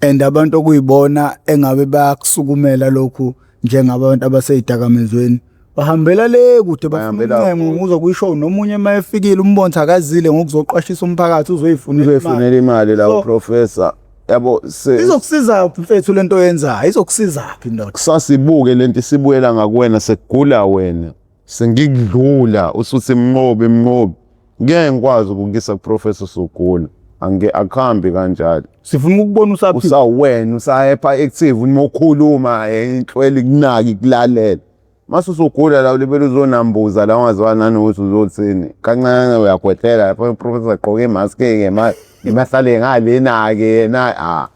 And abantu okuyibona engabe bayakusukumela lokhu njengabantu abaseyidakamizweni bahambela le kude bafuna Bahambela uncengo kude. uzo kwishow nomunye uma efikile umbona ukuthi akazile ngokuzoqwashisa umphakathi uzoyifunela imali. Uzoyifunela imali lawo So- professor yabo Izokusiza phi mfethu lento oyenzayo izokusiza phi ndoda kusasibuke lento isibuyela ngakuwena sekugula wena sengikudlula usuthi Mnqobi Mnqobi ngeke ngikwazi ukukuyisa kuprofessor usugula ange akuhambi kanjalo sifuna ukubona usaphila usawena usa-hyper active uma ukhuluma inhlwele ikunaki kulalela mase usugula la ulibele uzonambuza la ungaziwa nanokuthi uzothini kancane uyakhwehlela lapho uprofessor agqoke imask-ke manje ibahlale ngalena-ke yena ah.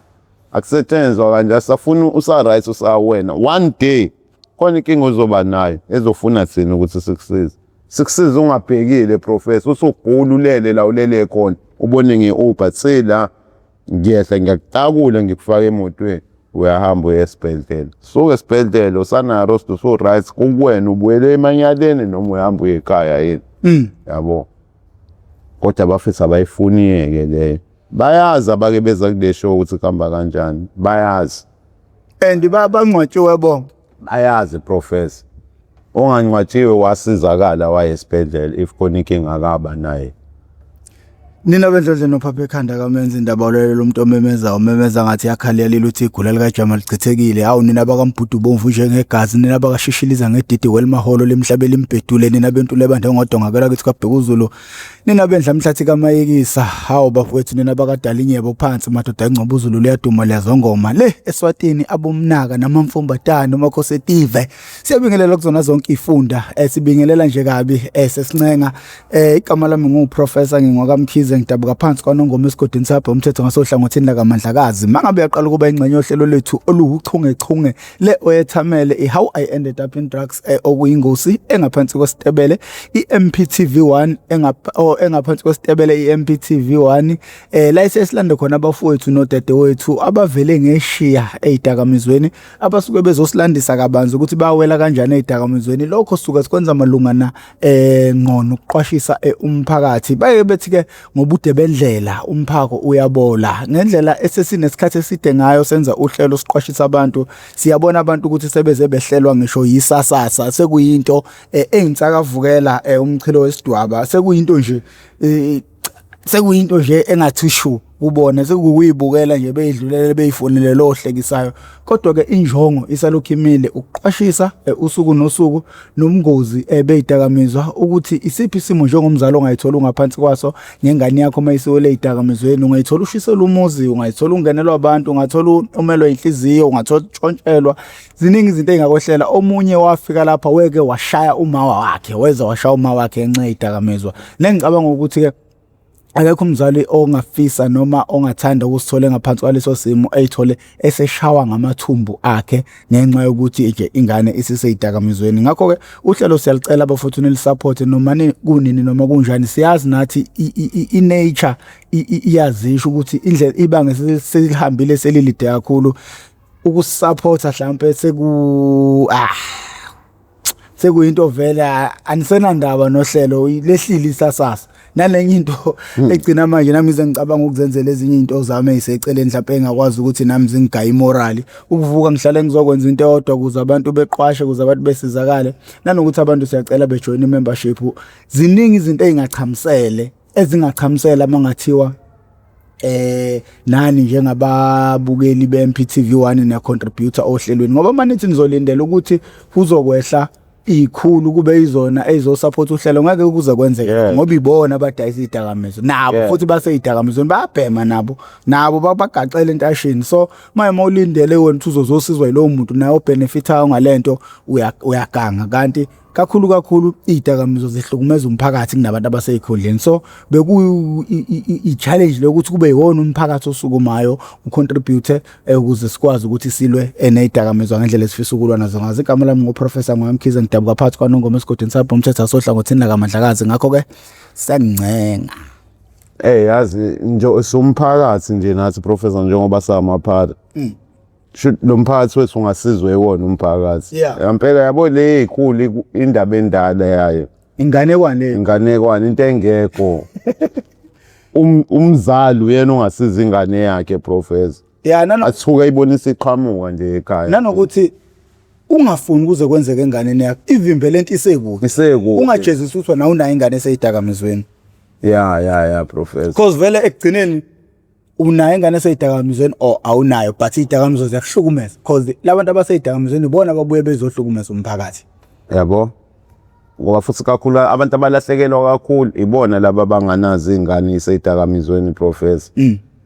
Akusetshenzwa kanje, asafuna usa-right usawena. One day khona inkinga ozoba nayo ezofuna thina ukuthi sikusize. Sikusize ungabhekile professor, usugula ulele la ulele khona, ubone nge-Uber la ngiyehla ngiyakutakula ngikufaka emotweni, uyahamba uye esibhedlela. Suka esibhedlela usanayo usu-right, kukuwena ubuyele emanyaleni noma uyahamba uye ekhaya yini. Yabo. Kodwa abafethu abayifuni-ke leyo. Bayazi abake beza kule show ukuthi kuhamba kanjani, bayazi. And bangcwatshiwe bonke. Bayazi professor. Ongangcwatshiwe wasizakala waye esibhedlela if khona inkinga akaba naye. Nina bendlondle nophapha ekhanda kamenza indaba olele umuntu omemeza umemeza ngathi yakhalelile uthi igula likajama lichithekile. Hawu nina bakambhudu bomvu njengegazi, nina bakashishiliza ngedidi welimaholo lemhlaba elimbhedule, nina bentule ebande ngodonga kela kithi kaBhekuzulu, nina bendla mhlathi kamayekisa. Hawu bafowethu, nina bakadala inyebo phansi madoda engcobuzulu liyaduma liyazongoma le eSwatini, abomnaka namamfumbatane umakhosi etive. Siyabingelela kuzona zonke ifunda, sibingelela nje kabi, sesincenga. Igama lami nguProfessor ngingokaMkhize, ngidabuka phansi kwaNongoma esigodini sabhe umthetho ngasohlangothini lakaMandlakazi. Mangabe uyaqala ukuba ingxenye yohlelo lethu oluwuchungechunge le oyethamele i-How I Ended Up in Drugs, okuyingosi engaphansi kwesitebele i-MPTV1 engaphansi kwesitebele i-MPTV1, la esesilande khona abafowethu nodadewethu abavele ngeshiya ezidakamizweni, abasuke bezosilandisa kabanzi ukuthi bawela kanjani ezidakamizweni. Lokho suke sikwenza malungana ngqo nokuqwashisa umphakathi. Baye bethi ke ngobude bendlela umphako uyabola. Ngendlela esesinesikhathi eside ngayo senza uhlelo siqwashisa abantu, siyabona abantu ukuthi sebeze behlelwa ngisho yisasasa, sekuyinto eyinsakavukela, umchilo wesidwaba, sekuyinto nje engathi shu kubona, sekukuyibukela nje beyidlulele beyifonele lo ohlekisayo. Kodwa ke injongo isalokhu imile, ukuqwashisa usuku nosuku nomngozi beyidakamizwa, ukuthi isiphi isimo njengomzali ongayithola ungaphansi kwaso ngengane yakho mayisiwele ezidakamizweni. Ungayithola ushiselwa umuzi, ungayithola ungenelwa abantu, ungathola umelwe inhliziyo, ungathola utshontshelwa, ziningi izinto ezingakwehlela. Omunye wafika lapha weke washaya uma wakhe, weza washaya uma wakhe ngenxa yezidakamizwa. Nengicabanga ukuthi ke akekho umzali ongafisa noma ongathanda ukusithola ngaphansi kwaleso simo, eyithole eseshawa ngamathumbu akhe ngenxa yokuthi nje ingane isiseyidakamizweni. Ngakho ke uhlelo siyalicela abafowethu nilisupport noma kunini noma kunjani. Siyazi nathi i-nature iyazisho ukuthi indlela ibanga selihambile selilide kakhulu, ukusupporta mhlambe sekuyinto vele anisenandaba nohlelo, lehlile isasasa. Nalenye into egcina manje nami ngize ngicabanga ukuzenzela ezinye izinto zami eziseceleni, mhlawumbe engakwazi ukuthi nami zingigaye imorali, ukuvuka ngihlale ngizokwenza into eyodwa ukuze abantu beqwashe, ukuze abantu besizakale, nanokuthi abantu siyacela bejoin i-membership. Ziningi izinto ezingachamisele ezingachamisela mangathiwa nani njengababukeli be-MPTV1 niya contributor ohlelweni, ngoba manithi nizolindela ukuthi kuzokwehla ikhulu kube izona ezizosupport uhlelo, ngeke kuze kwenzeke, ngoba ibona abadayisa izidakamizwa nabo, futhi baseyidakamizweni bayabhema nabo, bagacela entashini. So maye mawulindele wena ukuthi uzozosizwa yilowo muntu naye obenefitayo ngalento, uyaganga. Kanti kakhulu kakhulu izidakamizwa zihlukumeza umphakathi kunabantu abaseyikhundleni, so bekuyi i-challenge lokuthi kube yiwona umphakathi osukumayo ucontribute, ukuze sikwazi ukuthi silwe nezidakamizwa ngendlela esifisa ukulwa nazo ngazo. Igama lami nguProfessor Ngwamkhize, ngidabuka phakathi kwaNongoma esigodini sabho umthetho asohlangothini lakaMandlakazi. Ngakho ke sengincenga. Yazi nje sumphakathi nje nathi professor, njengoba samaphara. Shoot, lo mphakathi wethu ungasizwe iwona umphakathi. Ngempela yabo le ikhulu indaba endala yayo. Inganekwane le. Inganekwane into engekho. Umzali uyena ongasiza ingane yakhe professor. Yeah, athuka ibonisa iqhamuka nje ekhaya. Nanokuthi ungafuni kuze kwenzeke enganeni yakho, ivimbe lento isekude. Isekude. Ungajezisi ukuthi wena unayo ingane eseyidakamizweni. Yeah, professor. Because vele ekugcineni unayo ingane eseyidakamizweni or awunayo, but izidakamizwa ziyakuhlukumeza, because labantu abaseyidakamizweni ibona ababuye bezohlukumeza umphakathi. Yabo. Ngoba futhi kakhulu abantu abalahlekelwa kakhulu ibona laba abanganazo ingane iseyidakamizweni professor.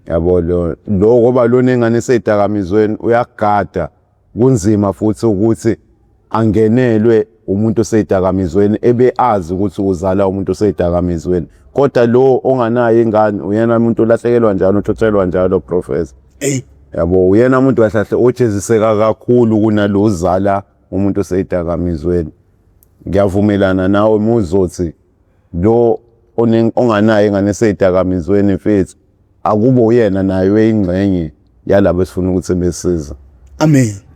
Yabo lo ngoba lona ingane iseyidakamizweni uyagada, kunzima futhi ukuthi angenelwe umuntu oseyidakamizweni ebe azi ukuthi uzala umuntu oseyidakamizweni. Kodwa lo onganayo ingane uyena umuntu olahlekelwa njalo, uthothelwa njalo professor. Hey. Yabo, uyena umuntu kahle kahle ojeziseka kakhulu kunalo ozala umuntu oseyidakamizweni. Ngiyavumelana nawe muzothi lo onganayo ingane eseyidakamizweni mfethu, akube uyena naye uyingxenye yalabo esifuna ukuthi besiza. Amen.